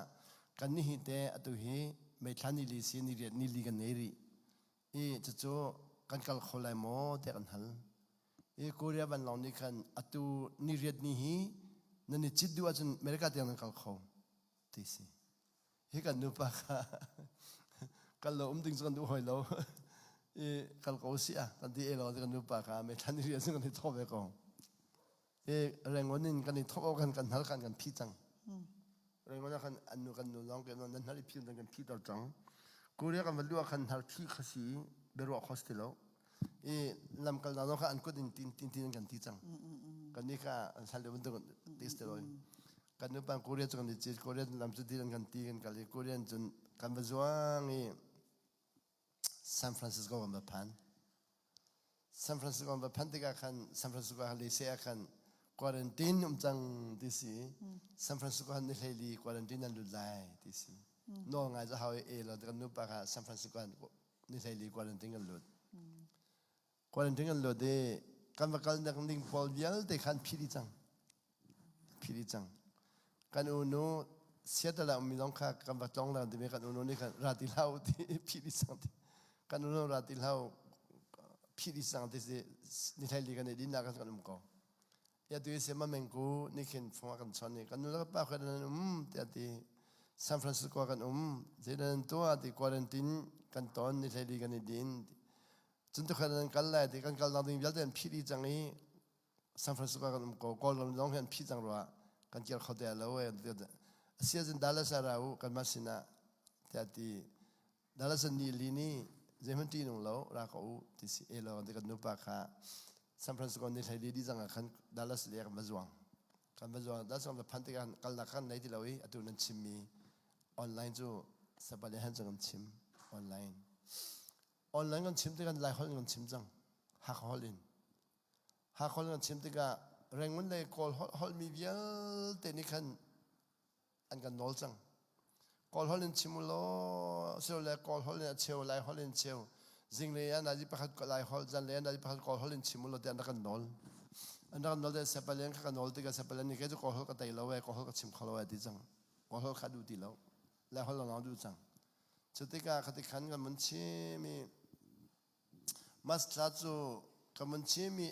kan ni hi te atu hi May thla ni li si ni riat ni li kan ngei rih. I cucu kan kal kho lai maw tiah kan hal. I Korea vanlawng nih khan atu ni riat ni hi nan i cit duh ahcun America tiang nan kal kho ti si. Hi kan nupa kha kal lo um ding cu kan duh hoi lo. I kal ko si ah kan ti e lo kan nupa kha me thlan ni riat cu kan i thawh ve ko. I Rangoon in kan i thawh awk kan kan hal kan kan phi cang. Rangoon ah khan an nu kan nu lawng ke nan hal i phi kan phi ter cang. Korea kan va luah khan hal thi kha si biaruah kho si ti lo. I lamkal na kha an kut in tin tin tin kan ti cang. Kan ni kha an sal deuh bantuk ti si ti lo. Kan nu pan Korea cu kan i cit Korea lam cu ti kan ti kan kal i Korean cun kan va zuang i San Francisco kan va phan. San Francisco va phanh tikah khan San Francisco ah lese ah khan quarantine um cang ti si. San Francisco han ni hleili quarantine an lut lai ti si. Nawl ngai za hau e lo kan nupa kha San Francisco han ni hleili quarantine kan lut. Quarantine kan lut i kan va kal nak ding pawl vialte khan phih dih cang. Phih dih cang. Kan unu Seattle ah ummi zong kha kan va tlong lang timi kan unu nih khan ra ti hlah u ti phih dih cang ti. Kan unu ra ti hlah u phih dih cang ti si ni hlei li kan i dinnak kan um ko. Ya tu se ma meng ku ni khin fung kan chon ni kan nu le pa kha nan um ti ti San Francisco kan um zeidan nan tuah ti quarantine kan ton ni hlei li kan i din. Cun tu khan nan kal lai ti kan kal nak ding vialte an phih dih cang i San Francisco kan um ko Kawlram zong hi an phih cang rua kan kir kho te lo e asia cun Dallas ah ra u kanmah sinah tiah ti Dallas ni li ni zeihmanh ṭih nung lo ra ko u ti si e lo ti kan nupa kha San Francisco ni hlei li di zang ah khan Dallas le kan va zuang kan va zuang Dallas kan va phan tikah kalnak kan nei ti lo i atu nan chimmi online cu sabale han cu kan chim online online kan chim tikah Lai holh in kan chim cang Hakha holh in Hakha kan chim tikah Rangoon le Kawl holhmi vialte nih khan an kan nawl cang. Kawl holh in chim u law silole Kawl holh in a cheu, Lai holh in cheu. Zinglei ah nazi pakhat Lai holh, zanlei ah nazi pakhat Kawl holh in chim u law tiah an rak kan nawl. An rak kan nawl tiah Sepalian kha ka nawl tikah Sepalian nih kei cu Kawl holh ka tei lo ee, Kawl holh ka chim kho lo ee ti cang. Kawl holh kha duh ti lo. Lai holh lawng duh cang. Cu tikah khati khan kan mun chim i March thla cu kan vun chim i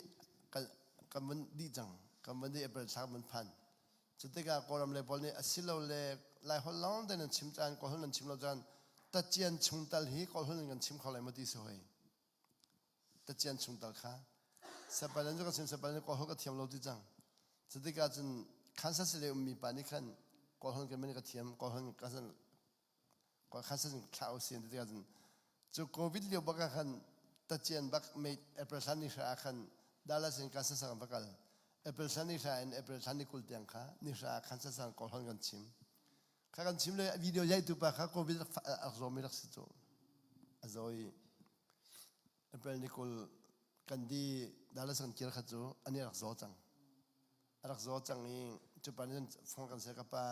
kan vun dih cang. Kan vun dih April thla kan vun phan. Cu tikah Kawlram lei pawl nih asilole Laiholh lawng te nan chim caan Kawlholh nan chim lo caan tacian chung tal hi Kawlholh in kan chim kho lai maw ti si hoi. Tacian chung tal kha. Sapalan cu ka chim sapalan cu Kawlholh ka thiam lo ti cang. Cu tikah cun Kansas City ummi pa nih khan Kawlholh kan ka thiam Kawlholh ka Khasan thlah usih ti tikah cun cu COVID lio bak ah khan tacian bak May April thla ni hra ah khan Dallas in Kansas ah kan va kal. April thla ni hra in April thla ni 20 tiang kha ni hra ah Kansas ah Kawlhawn kan chim. Kha kan chim le video yaitu pa kha COVID rak zawmi rak si cu. A zaw i April ni 20 kan di Dallas kan kir kha cu ani rak zaw cang. A rak zaw cang i cu pa nih cun fong kan seh ka pa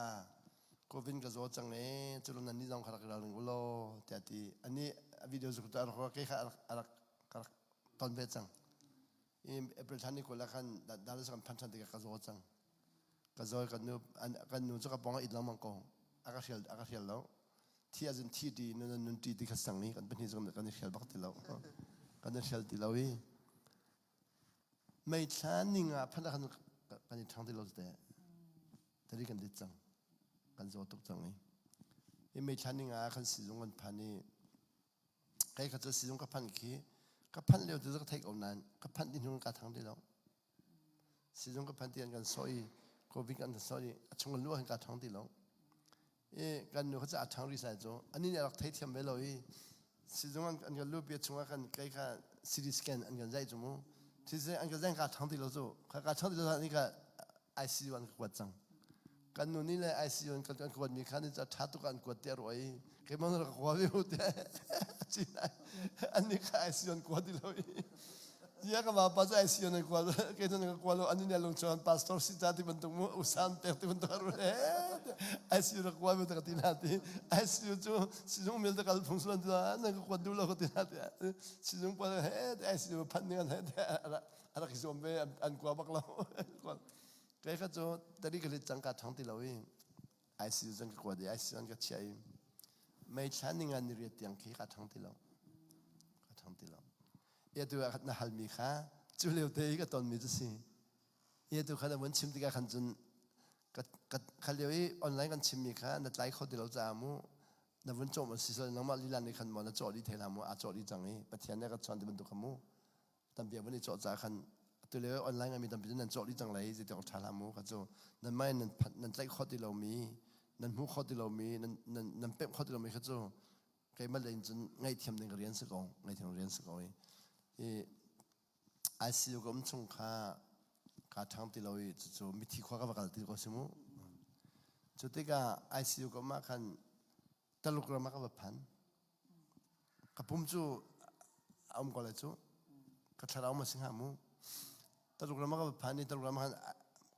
COVID ka zaw cang e cu nan nih zong kha rak i ralring u law tiah a ti. Anih a video cu a rak kei kha a rak a rak ka rak ton ve cang. I April thla ni 20 ah khan Dallas kan phan ṭhan tikah ka zaw cang. Ka zaw i kan nu kan nu cu ka pawng ah it lengmang ko. A ka hrial a ka hrial lo. Thi ahcun thi ṭi nun nun ṭi ti kha sang i kan pahnih cu kan i hrial bak ti lo. Kan i hrial ti lo i May thla ning ah phanh ah khan kan i ṭhang ti lo teh. Tari kan dit cang. Kan zaw tuk cang i. I May thla ning ah khan sizung kan phan i kei kha cu sizung ka phanh khi ka phanh lio cu ka theih ko nain ka phanh ti hnu ka thang ti lo. Sizung ka phanh ti an kan sawh i covid an kan sawh i a chung kan luh ah khan ka ṭhang ti lo. I kan nu kha cu a ṭhang rih sai cu anih nih a rak theithiam ve lo i sizung an kan luhpi chungah khan kei kha CT scan an kan zaih cu mu CT an kan zaih ka ṭhang ti lo cu kha ka ṭhang ti lo ni ka ICU an ka kuat cang kan nu nih le ICU an kan kuat mi kha ni cu ṭha tuk an kuat te ruah i keimah rak kua ve u te an nih kha ICU an kuat ti lo i Ia ka vapa cu ICU na kual kei cu na ka kual lo an nih lung chuan pastor si ta ti bantuk mu usan pek ti bantuk aru he ICU na kual ta ka ti na ti ICU cu sizung mil ta kal phung sulan tu na ka kuat du lo ka ti na ti sizung pa he ICU phan ning an he a rak zuam ve an kua bak lo kei kha cu tari ka lit cang ka thang ti lo i ICU zong ka kuat i ICU an ka chiah i mei thla ning an ni riat tiang khi ka thang ti lo ka thang ti lo Ia tu ah na halmi kha cu lio te i ka tonmi cu si. Ia tu kha na vun chim tikah khan cun ka kha lio i online kan chimmi kha na tlai kho ti lo caah mu na vun cawm si sal nangmah lila nih khan maw na cawh dih thei hlah mu aa cawh dih cang i Pathian nih a ka chawn ti bantuk kha mu tampi a vun i cawh caah khan atu lio online mi tampi cu nan cawh dih cang lai zei tiang ṭha hlah mu kha cu nan mah in nan nan tlaih khawh ti lomi nan hmuh khawh ti lomi nan nan nan pemh khawh ti lomi kha cu keimah lei in cun ngaihthiam ding ka rian si ko ngaihthiam rian si ko i i ICU ka um chung kha kaa ṭhang ti lo i cucu mithi khua ka va kal ti ko si mu cu tikah ICU ka um ah khan Taluk ram ah ka va phan ka pum cu a um ko lai cu ka thlarau ma si hnga mu Taluk ram ah ka va phan i Taluk ram ah khan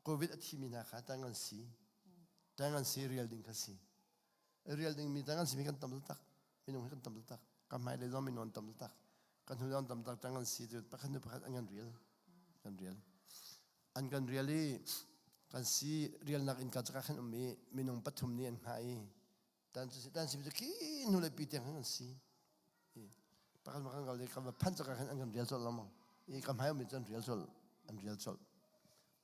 COVID a thimi hna kha tang an si tang an si rial ding kha si rial dingmi tang an simi kan tam taktak minung hi kan tam taktak ka hmailei zong minung an tam taktak kan hnu zong tam taktak an si cu pakhat hnu pakhat an kan rial kan rial an kan rial i kan si rialnak inn ka cakah khan um i minung pathum nih an hngah i tan cu tan sim cu khi hnu le pi tiang khan kan si pakhat ma kan kal i kan va phanh cakah khan an kan rial colh lengmang i ka hmai um i cu an rial colh an rial colh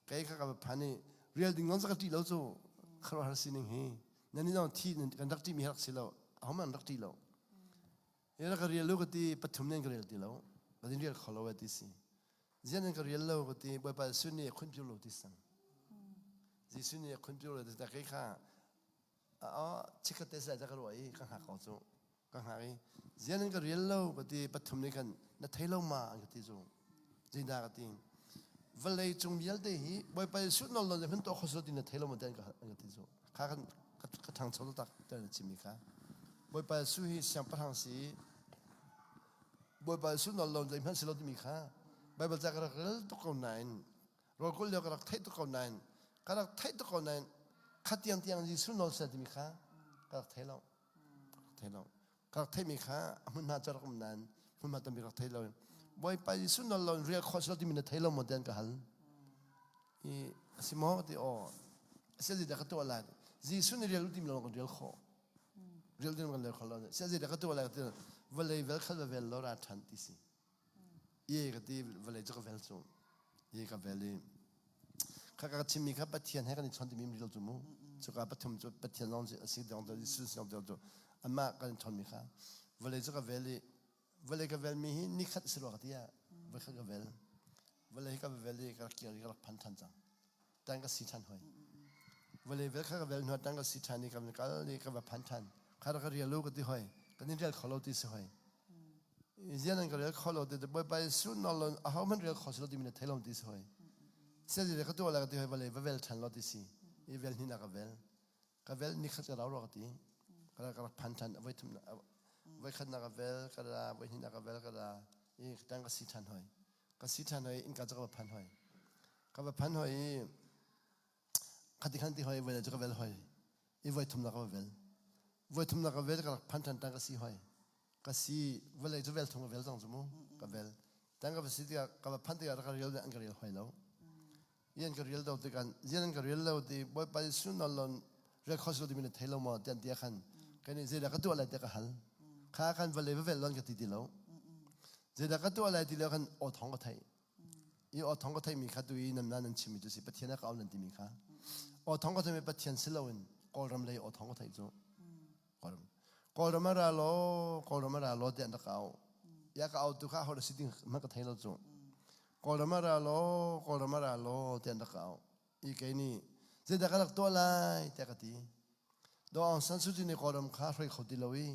Kei kha ka va phan i rial ding zong ka ṭih lo cu khuaruahhar sining hi nan nih zong thi kan rak ṭihmi rak si lo ahohmanh an rak ṭih lo hi rak ka rial lu ka ti pathum nen ka rial ti lo ka din rial kho lo e ti si zian nan ka rial lo ka ti Bawipa Jesuh nih a khunpiu lo ti sang Jesuh nih a khunpiu lo ti kei kha chikkhat te sai ka ruah i ka hngak ko cu ka hngak i zian in ka rial lo ka ti pathum nih khan na thei lo ma an ka ti cu zeidah ka ti vawlei cung vialte hi bawipa Jesuh nawl nawl hman tuah kho ti na thei lo ma ti an ka ti cu kha kan ka ṭhangcho taktak ti na chimmi kha bawipa Jesuh hi siangpahrang si bawipa Jesuh nawl lo zeihmanh si lo timi kha Bible ca ka rak rel tuk ko nain Rawlkulh lio ka rak theih tuk ko nain ka rak theih tuk ko nain kha tiang tiang Jesuh nawl seh timi kha ka rak thei lo thei lo ka rak theihmi kha a hmunhma cu rak um nain hmunhma tampi rak thei lo Bawipa Jesuh nawl lo in rial khawh si lo timi na thei lo maw tian ka hal i a si maw ti aw a si zeidah ka tuah lai Jesuh nih rial u timi lo kan rial khawh rial ding kan rial khawh lo si zeidah ka tuah lai ti vawlei vel khal va vel lo ra ṭhan ti si Ye ka ti vawlei cu ka vel cu. Ye ka vel i kha ka chimmi kha Pathian he kan i chawn timi ril cu mu. Cuka pathum cu Pathian zong a si dong Jesuh zong cu amah kan i chawnmi kha vawlei cu ka vel i vawlei ka velmi hi nikhat si rua ka ti ah voikhat ka vel vawlei hi ka vel i ka rak kir i ka rak phan ṭhan cang tang ka si ṭhan hoi vawlei vel kha ka vel hnu tang ka si ṭhan i ka kal i ka va phan ṭhan kha rak ka rial u ka ti hoi kan in rial kho lo ti si hoi zian an ka rial kho lo ti bawipa Jesuh nawl lo aho hmanh rial kho si lo timi na thei lo ti si hoi siazile ka tuah la ka ti hoi vawlei va vel ṭhan lo ti si i vel hnih na ka vel ka vel ni khat ka rau rua ka ti ka ka rak phan ṭhan voi thum voi khat na ka vel ka ra voi hnih na ka vel ka ra i tang ka si ṭhan hoi ka si ṭhan hoi innka cu ka va phan hoi ka va phan hoi i khati khan ti hoi voi cu ka vel hoi i voi thum na ka va vel voi thum na ka vel ka rak phan ṭhan tang ka si hoi ka si vawlei cu vel thum ka vel cang cu mu ka vel tang ka va si tikah ka va phan tikah ka rial an ka rial hoi lo yan ka rial do tikah yan an ka rial lo ti bawipa Jesuh nawl lon rial kho timi na thei lo maw tian tia khan kan i zeidah ka tuah lai te ka hal kha khan vawlei va vel lon ka ti ti lo. Zeidah ka tuah lai ti lio khan aw thawng ka theih. I aw thawng ka theihmi kha tu i nan nan chimmi cu si Pathian a ka au nan timi kha. Aw thawng ka theihmi Pathian si loin Kawlram lei aw thawng ka theih cu. Kawlram. Kawlram a ra law, Kawlram a ra law tiah an rak au. Ya ka au tu kha ho si ding hmanh ka thei lo cu. Kawlram a ra law, Kawlram a ra law tiah an rak au. I kei nih zeidah ka rak tuah lai tiah ka ti. Daw Aung San Suu Kyi nih Kawlram kha hruai kho ti lo i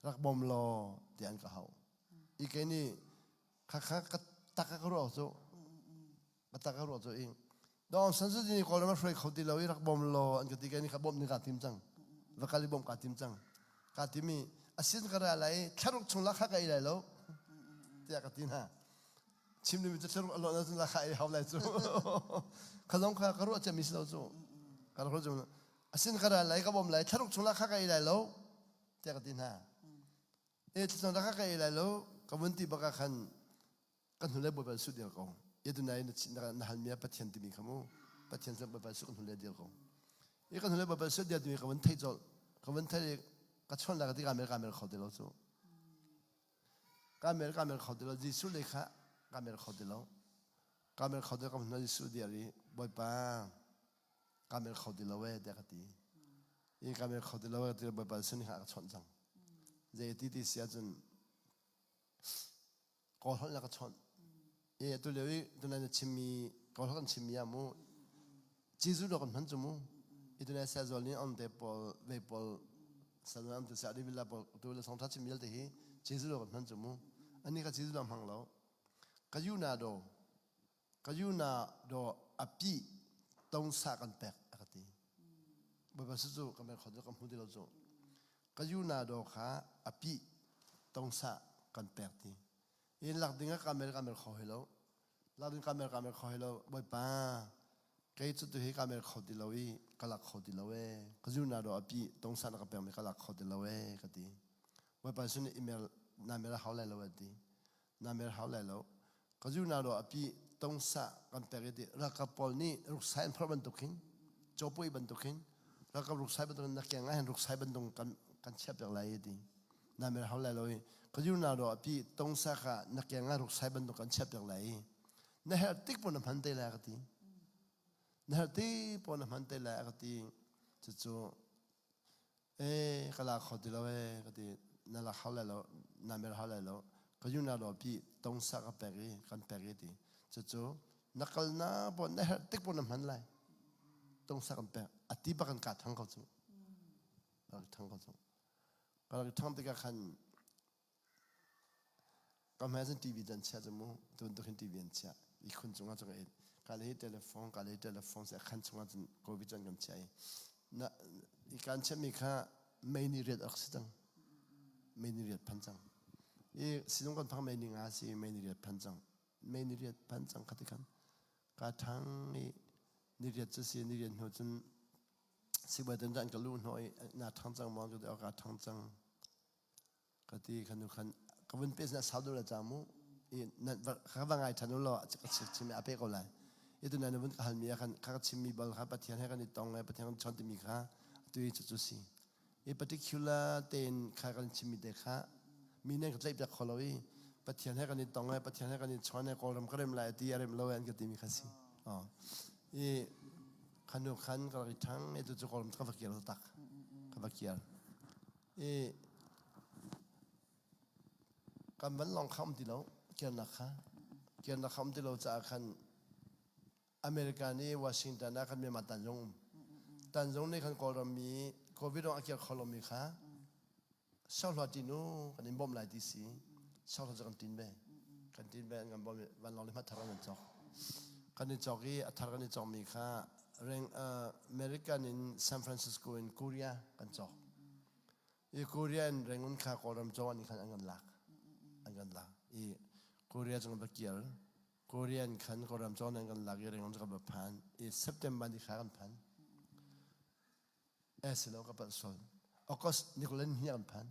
rak bawm law tiah an ka hauh. I kei nih khakha ka tak ka ruah cu ka tak ka ruah cu i Daw Aung San Suu Kyi nih Kawlram a hruai kho ti lo i rak bawm law an ka ti kei nih kha bawmh ding kaa tim cang. Va kal i bawmh kaa tim cang. Kaa tim i a sin ka ra lai i thlaruk chung la kha ka ei lai lo tiah ka ti hna. Chim dingmi cu thlaruk a lawh na cun la kha ei hau lai cu. Kha zong kha ka ruah ciami si lo cu. Ka rak ruah ciami a sin ka ra lai ka bawm lai thlaruk chung la kha ka ei lai lo tiah ka ti hna. E thlacam la kha ka ei lai lo ka vun ti bak ah khan kan hnulei Bawipa Jesuh dir ko. E tunai na na halmi ah Pathian timi kha mu Pathian cu Bawipa Jesuh kan hnulei dir ko. I kan hnulei Bawipa Jesuh dir timi ka vun theih colh. Ka vun theih i ka chawnh lai ka ti ka mer ka mer kho ti lo cu. Ka mer ka mer kho ti lo. Jesuh lei kha ka mer kho ti lo. Ka mer kho ti lo ka hmun Jesuh dir i Bawipa ka mer kho ti lo ee tiah ka ti. I ka mer kho ti lo ee ti Bawipa Jesuh nih khan a ka chawnh cang. Zei ti ti si ahcun Kawl holh na ka chawnh. E atu lio i tunai na chimmi Kawl holh kan chimmi ah mu Jesuh dawh kan hman cu mu. I tunai Sazual nih on te pawl ve pawl Sazual an te sa villa pawl tu le song tha chim vialte hi Jesuh dawh kan hman cu mu. Ani kha Jesuh dawh hmang lo. Ka yu na do ka yu na do api tong sa kan pek a ka ti. Bawipa su cu ka mer kho ka hmu ti lo cu. Ka yu na do kha api tong sa kan pek ti. In lak ding ah ka mer ka mer kho hi lo. Lak ding ka mer ka mer kho hi lo. Bawipa kei cu tu hi ka mer kho ti lo i ka lak kho ti lo ee. Ka yu na do api tong sa na ka pek mi ka lak kho ti lo ee ka ti. Bawipa su nih email na mer hau lai lo a ti. Na mer hau lai lo. Ka zu na ro api tongsa kan pek i ti ralkap pawl nih ruksai an phorh bantuk hin cawpui bantuk hin ralkap ruksai bantuk na keng ah hin ruksai bantuk kan kan chiah piak lai i ti. Na mer hau lai lo i ka zu na ro api tongsa kha na keng ah ruksai bantuk kan chiah piak lai i na herh tik pun na hman te lai ka ti. Na herh tik pun na hman te lai ka ti. Cucu Ee, ka la kho ti lo ee, ka ti. Na la hau lai lo, na mer hau lai lo. Ka yu na lo pi tongsa ka pek i kan pek i ti. Cucu na kal na bon na herh tik pon na hman lai. Tongsa kan pek. A ti bak kan ka thang ko cu. Ka rak thang ko cu. Ka rak thang tikah khan Ka hmai cun TV an chiah cu mu. Tu bantuk hin TV an chiah. Ihkhun cungah cun ka it. Ka le hi telephone, ka le hi telephone si a khan chungah cun COVID cu an kan chiah i na i kan chiahmi kha mei ni riat a rak si cang. Mei ni riat phan cang. I sizung kan phang mei ni nga si mei ni riat phan cang. Mei ni riat phan cang kha ti khan ka ṭhang i ni riat cu si ni riat hnu cun sibawi tan an ka luh hnawh i na ṭhang cang maw ka ti ka ṭhang cang. Ka ti khan nu khan ka vun pe sin a sau deuh la ca mu i na ka va ngai ṭhan u law ka chim a pe ko lai. I tu na vun ka halmi ah khan kha ka chimmi bal kha Pathian he kan i tong le Pathian kan chon timi kha atu i cucu si. I particular tein kha kan chimmi te kha mi nih an ka tlaihpiak kho lo i Pathian he kan i tong le Pathian he kan i chawn le Kawlram ka rem lai ti a rem lo an ka timi kha si. Oh. I khanu khan ka rak i ṭhang i tu cu Kawlram ka va kir tak. Ka va kir. I kan vanlawng kha um ti lo kirnak kha kirnak kha um ti lo caah khan America nih Washington ah khan Myanmar tanzung um tanzung nih khan Kawlram mi COVID rong a kir kho lomi kha sohla tin u kan in bawmh lai ti si sohla cu kan tin ve kan tin ve an kan bawmh vanlawng le hma thar an cawk kan i cawk i a thar kan i cawkmi kha reng American in San Francisco in Korea kan cawk i Korea in Rangoon kha Kawlram caw an khan an kan lak an kan lak i Korea cu kan va kir Korean khan Kawlram caw an kan lak i Rangoon cu kan va phan i September ni kha kan phan Eh si lo ka palh sual. August ni kul ni kan phan.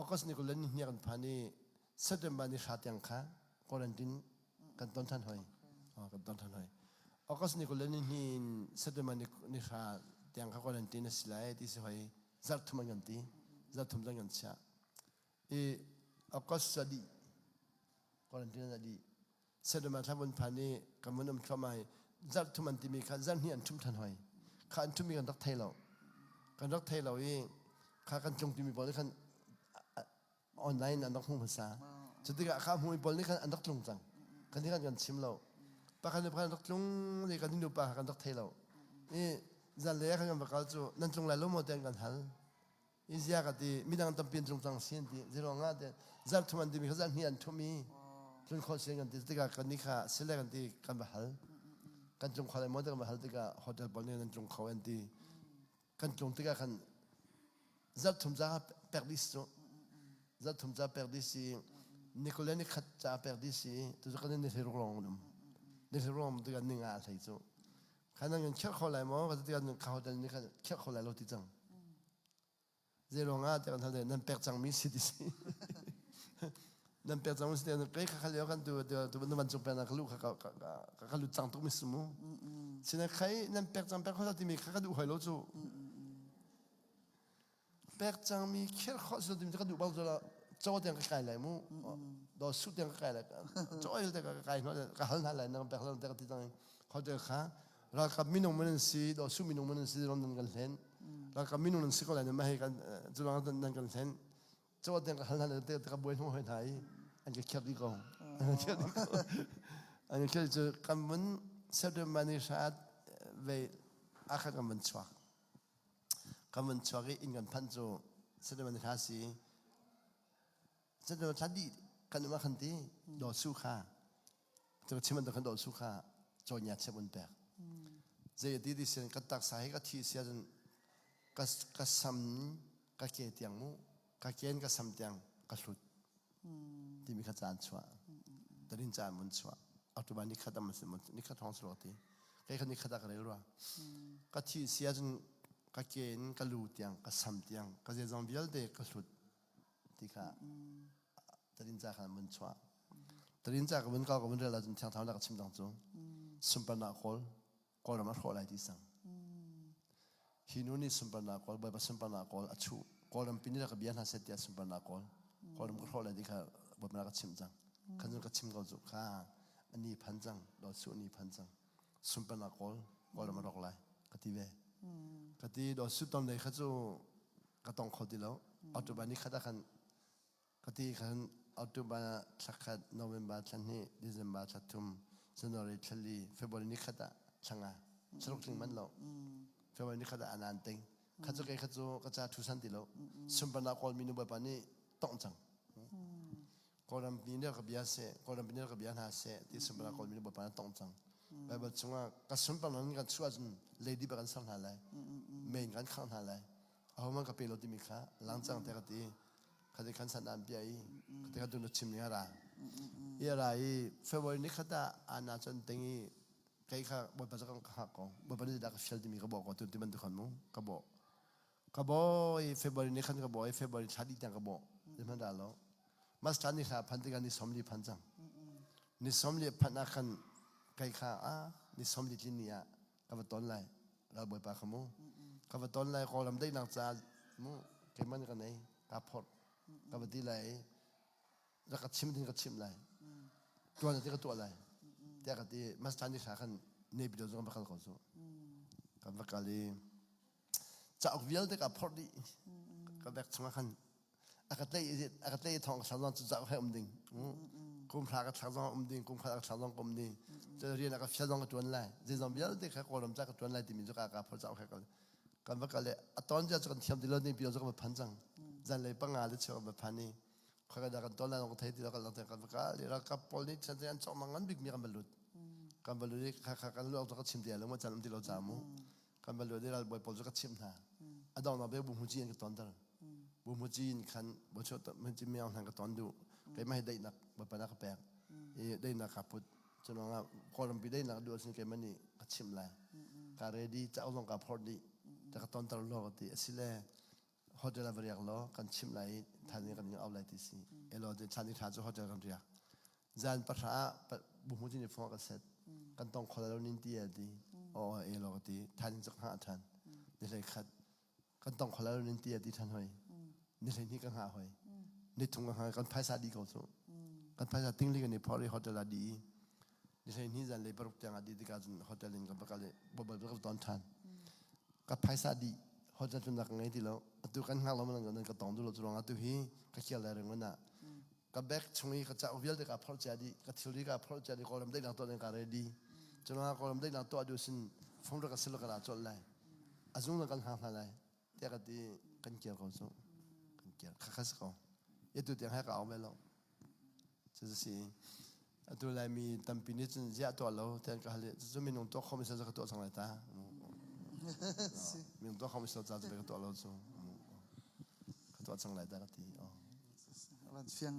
August ni kul ni hnih kan phan i September ni hra tiang kha quarantine kan ton than hoi. Oh, kan ton than hoi. August ni kul ni hnih in September ni, ni hra tiang kha quarantine a si lai ti si hoi. Zarh thum an kan ti. Zarh thum zong kan chiah. I August cu a dih. Quarantine a dih. Sedom ah thla vun phan i kan vun um thluahmah i zarh thum an timi kha zarh hnih an ṭhum ṭhan hoi. Kha an ṭhummi kan rak thei lo. Kan rak thei lo i kha kan tlung timi pawl nih khan online an rak hmuh hmasa. Cu tikah kha hmuhmi pawl nih khan an rak tlung cang. Kan nih khan kan chim lo. Pakhat le pakhat an rak tlung i kan nupa kha kan rak thei lo. I zanlei ah khan kan va kal cu nan tlung lai lo maw tiah an kan hal. I zia ka ti midang tampi an tlung cang si an ti zeruang ah ti zarh thum an timi kha zarh hnih an thum i tlun khawh si kan ti tikah kan nih kha sile kan ti kan va hal kan tlung kho lai maw ti kan va hal tikah hotel pawl nih nan tlung kho an ti kan tlung tikah khan zarh thum ca pek dih si cu zarh thum ca pek dih si nikule ni khat ca pek dih si tu cu kan ni hlei ruk lawng um ni hlei ruk lawng tikah ninga a hlei cu khan nan kan khirh kho lai maw ka ti tikah ka hotel nih khan khirh kho lai lo ti cang zei ruangah tiah kan hal nan pek cangmi si ti si nan pek cangmi si ti kei kha lio kan tu tu na van cung pek ka lu kha ka lut cang tuk mi si mu sina khai nan pek cang pek kho timi kha ka duh hoi lo cu Pek cangmi khirh khawh si timi ka duh bal cu caw tiang ka kai lai mu. Do su tiang ka kai lai. Caw te ka kai hna ka hal hna lai nang pek lo te ka ti cang. Hotel kha ralkap minung man an si do su minung man an si ron nan kan hlen. Ralkap minung nan si ko lai na ma hei kan cu nan kan hlen. Caw tiang ka hal hna te ka buai hnu hoi hna i an ka khiat dih ko. An ka khiat dih ko. An ka khiat cu kan mun September ni hrat ve akha kan van chuak. Kan van chuak i inn kan phanh cu September ni thla si. September thla dih kan um ah khan ti daw su kha cu chim bantuk khan daw su kha cawnya chep un pek. Zei ti ti sin ka taksa hi ka thi sia cun ka ka sam ka ke tiang mu ka ken ka sam tiang ka hlut. Timi kha caan chuah. Tarin caan mun chuah. October ni khat am si ni khat hong slo ti. Kei kha ni khat ah ka rel rua. Ka thi si ahcun ka ke in ka lu tiang ka sam tiang ka zeizong vialte ka hlut ti kha tarin ca khan mun chuah. Tarin ca ka mun kau ka mun rel ahcun thiang thau na ka chim dang cu. Sunparnak kawl Kawlram a hrawh lai ti sang. Hi nu nih sunparnak kawl, Bawipa sunparnak kawl a chuh. Kawlram pi nih ka bia hna seh tiah sunparnak kawl. Kawlram ka hrawh lai ti kha Bawipa na ka chimh cang. Khan cun ka chim ko cu kha ani phan cang, dawt su ani phan cang. Sunparnak kawl, Kawlram a rawk lai ka ti ve. Ka ti dawt su ton lei kha cu ka tong kho ti lo. October ni khat ah khan Ka ti khan October thla khat, November thla hnih, December thla thum, January thla li, February ni khat ah thla nga. Saruk tling man lo. February ni khat ah anan ting. Khat cu kei khat cu ka ca thu san ti lo. Sunparnak Kawlmi nu bawipa nih tongh cang. Kawlram mi nih ka bia seh, Kawlram mi nih ka bia hna seh ti sunparnak Kawlmi nu bawipa nih tongh cang. Bible chungah ka sunparnak kan chuah cun lady bak kan ser hna lai. Main kan khangh hna lai. Ahohmanh ka pe lo timi kha lang cang te ka ti. Khati khan san an pia i khati khan tu na chim ning a ra. I a ra i February ni khat ah ana cun ting i kei kha bawipa cu ka hngak ko. Bawipa nih dah ka fial timi ka bawh ko tu ti bantuk khan mu ka bawh. Ka bawh i February ni khan ka bawh i February thla dih tiang ka bawh. Zeihmanh dah lo. Mas thla ni hla phan tikah ni 40 phan cang. Ni 40 phanh ah khan kei kha ah ni 40 tlin ni ah ka va ton lai. Ralbawipa kha mu. Ka va ton lai Kawlram daihnak caah mu keimah nih ka nei kaa phorh ka va ti lai i rak ka chim ding ka chimh lai tuan ti ka tuah lai tiah ka ti mas ni hla khan Naypyidaw zong va kal ko cu kan va kal i cauk vialte ka phorh dih ka bag chungah khan a ka tlaih a ka tlaih thong ka zong cu cauk he um ding kum hra ka thlak zong um ding kum khat ka thlak zong ka um ding cu rian a ka fial zong ka tuan lai zeizong vialte kha kawlram ca ka tuan lai timi cu ka ka phor cauk he kal kan va kal le a ton cia cu kan thiam ti lo ding pi cu kan va phan cang zanlei panga le cheu kan va phan i khoi ka kan ton lai ka thei ti lo kan lang kan va kal i ralkap pawl nih chan an chok ngan bik mi kan va lut kan va lut i kha kha kan lu ka chim ti lo mo chan um ti lo ca mu kan va lut i ralbawi pawl cu ka chimh hna a donghnak bik buhmuci in ka tonter buhmuci in khan buhmuci miang hna ka ton duh keimah hi daihnak bawipa na ka pek i daihnak ka put cu ruangah kawlrampi daihnak duh ahcun keimah nih ka chimh lai ka ready cauk zong ka phorh dih ta ka tonter law ka ti asile hotel ah va riak law kan chimh lai i thaizing kan ing au lai ti si elaw thlan ni thla cu hotel kan riak zan pahra ah buhmuci nih phone ka set kan tong kho lo nin ti a ti aw elaw ka ti thaizing cu ka hngah ṭhan ni hlei khat kan tong kho lo nin ti a ti ṭhan hoi ni hlei hnih ka hngah hoi ni thum ka hngah kan phaisa dih ko cu. Kan phaisa tingli kan i phor i hotel ah di i ni hlei hnih zan lei paruk tiang ah di tikah cun hotel in kan va kal i bobal ka ton ṭhan. Ka phaisa di hotel cun ka ngei ti lo. Atu kan hngak lo man nan ka tong duh lo cu ruangah atu hi ka kial lai ring ah ka bag chung i ka cauk vialte ka phorh cia dih ka thilri ka phorh cia dih kawlram daihnak tuah ding ka ready. Cu ruangah kawlram daihnak tuah duh sin phone rak ka sil ka ra colh lai. A zung na kan hngak hna lai. Tiah ka ti kan kir ko cu. Kan kir. Khakha si ko. Atu tiang he ka au ve lo. Cu si. Atu Laimi tampi nih cun ziah tuah lo tiah ka hal i cucu minung tuah khawh mi sel ka tuah cang lai ta. Minung tuah khawh mi sel ca cu ka tuah lo cu. Ka tuah cang lai ta ka ti. Van fiang.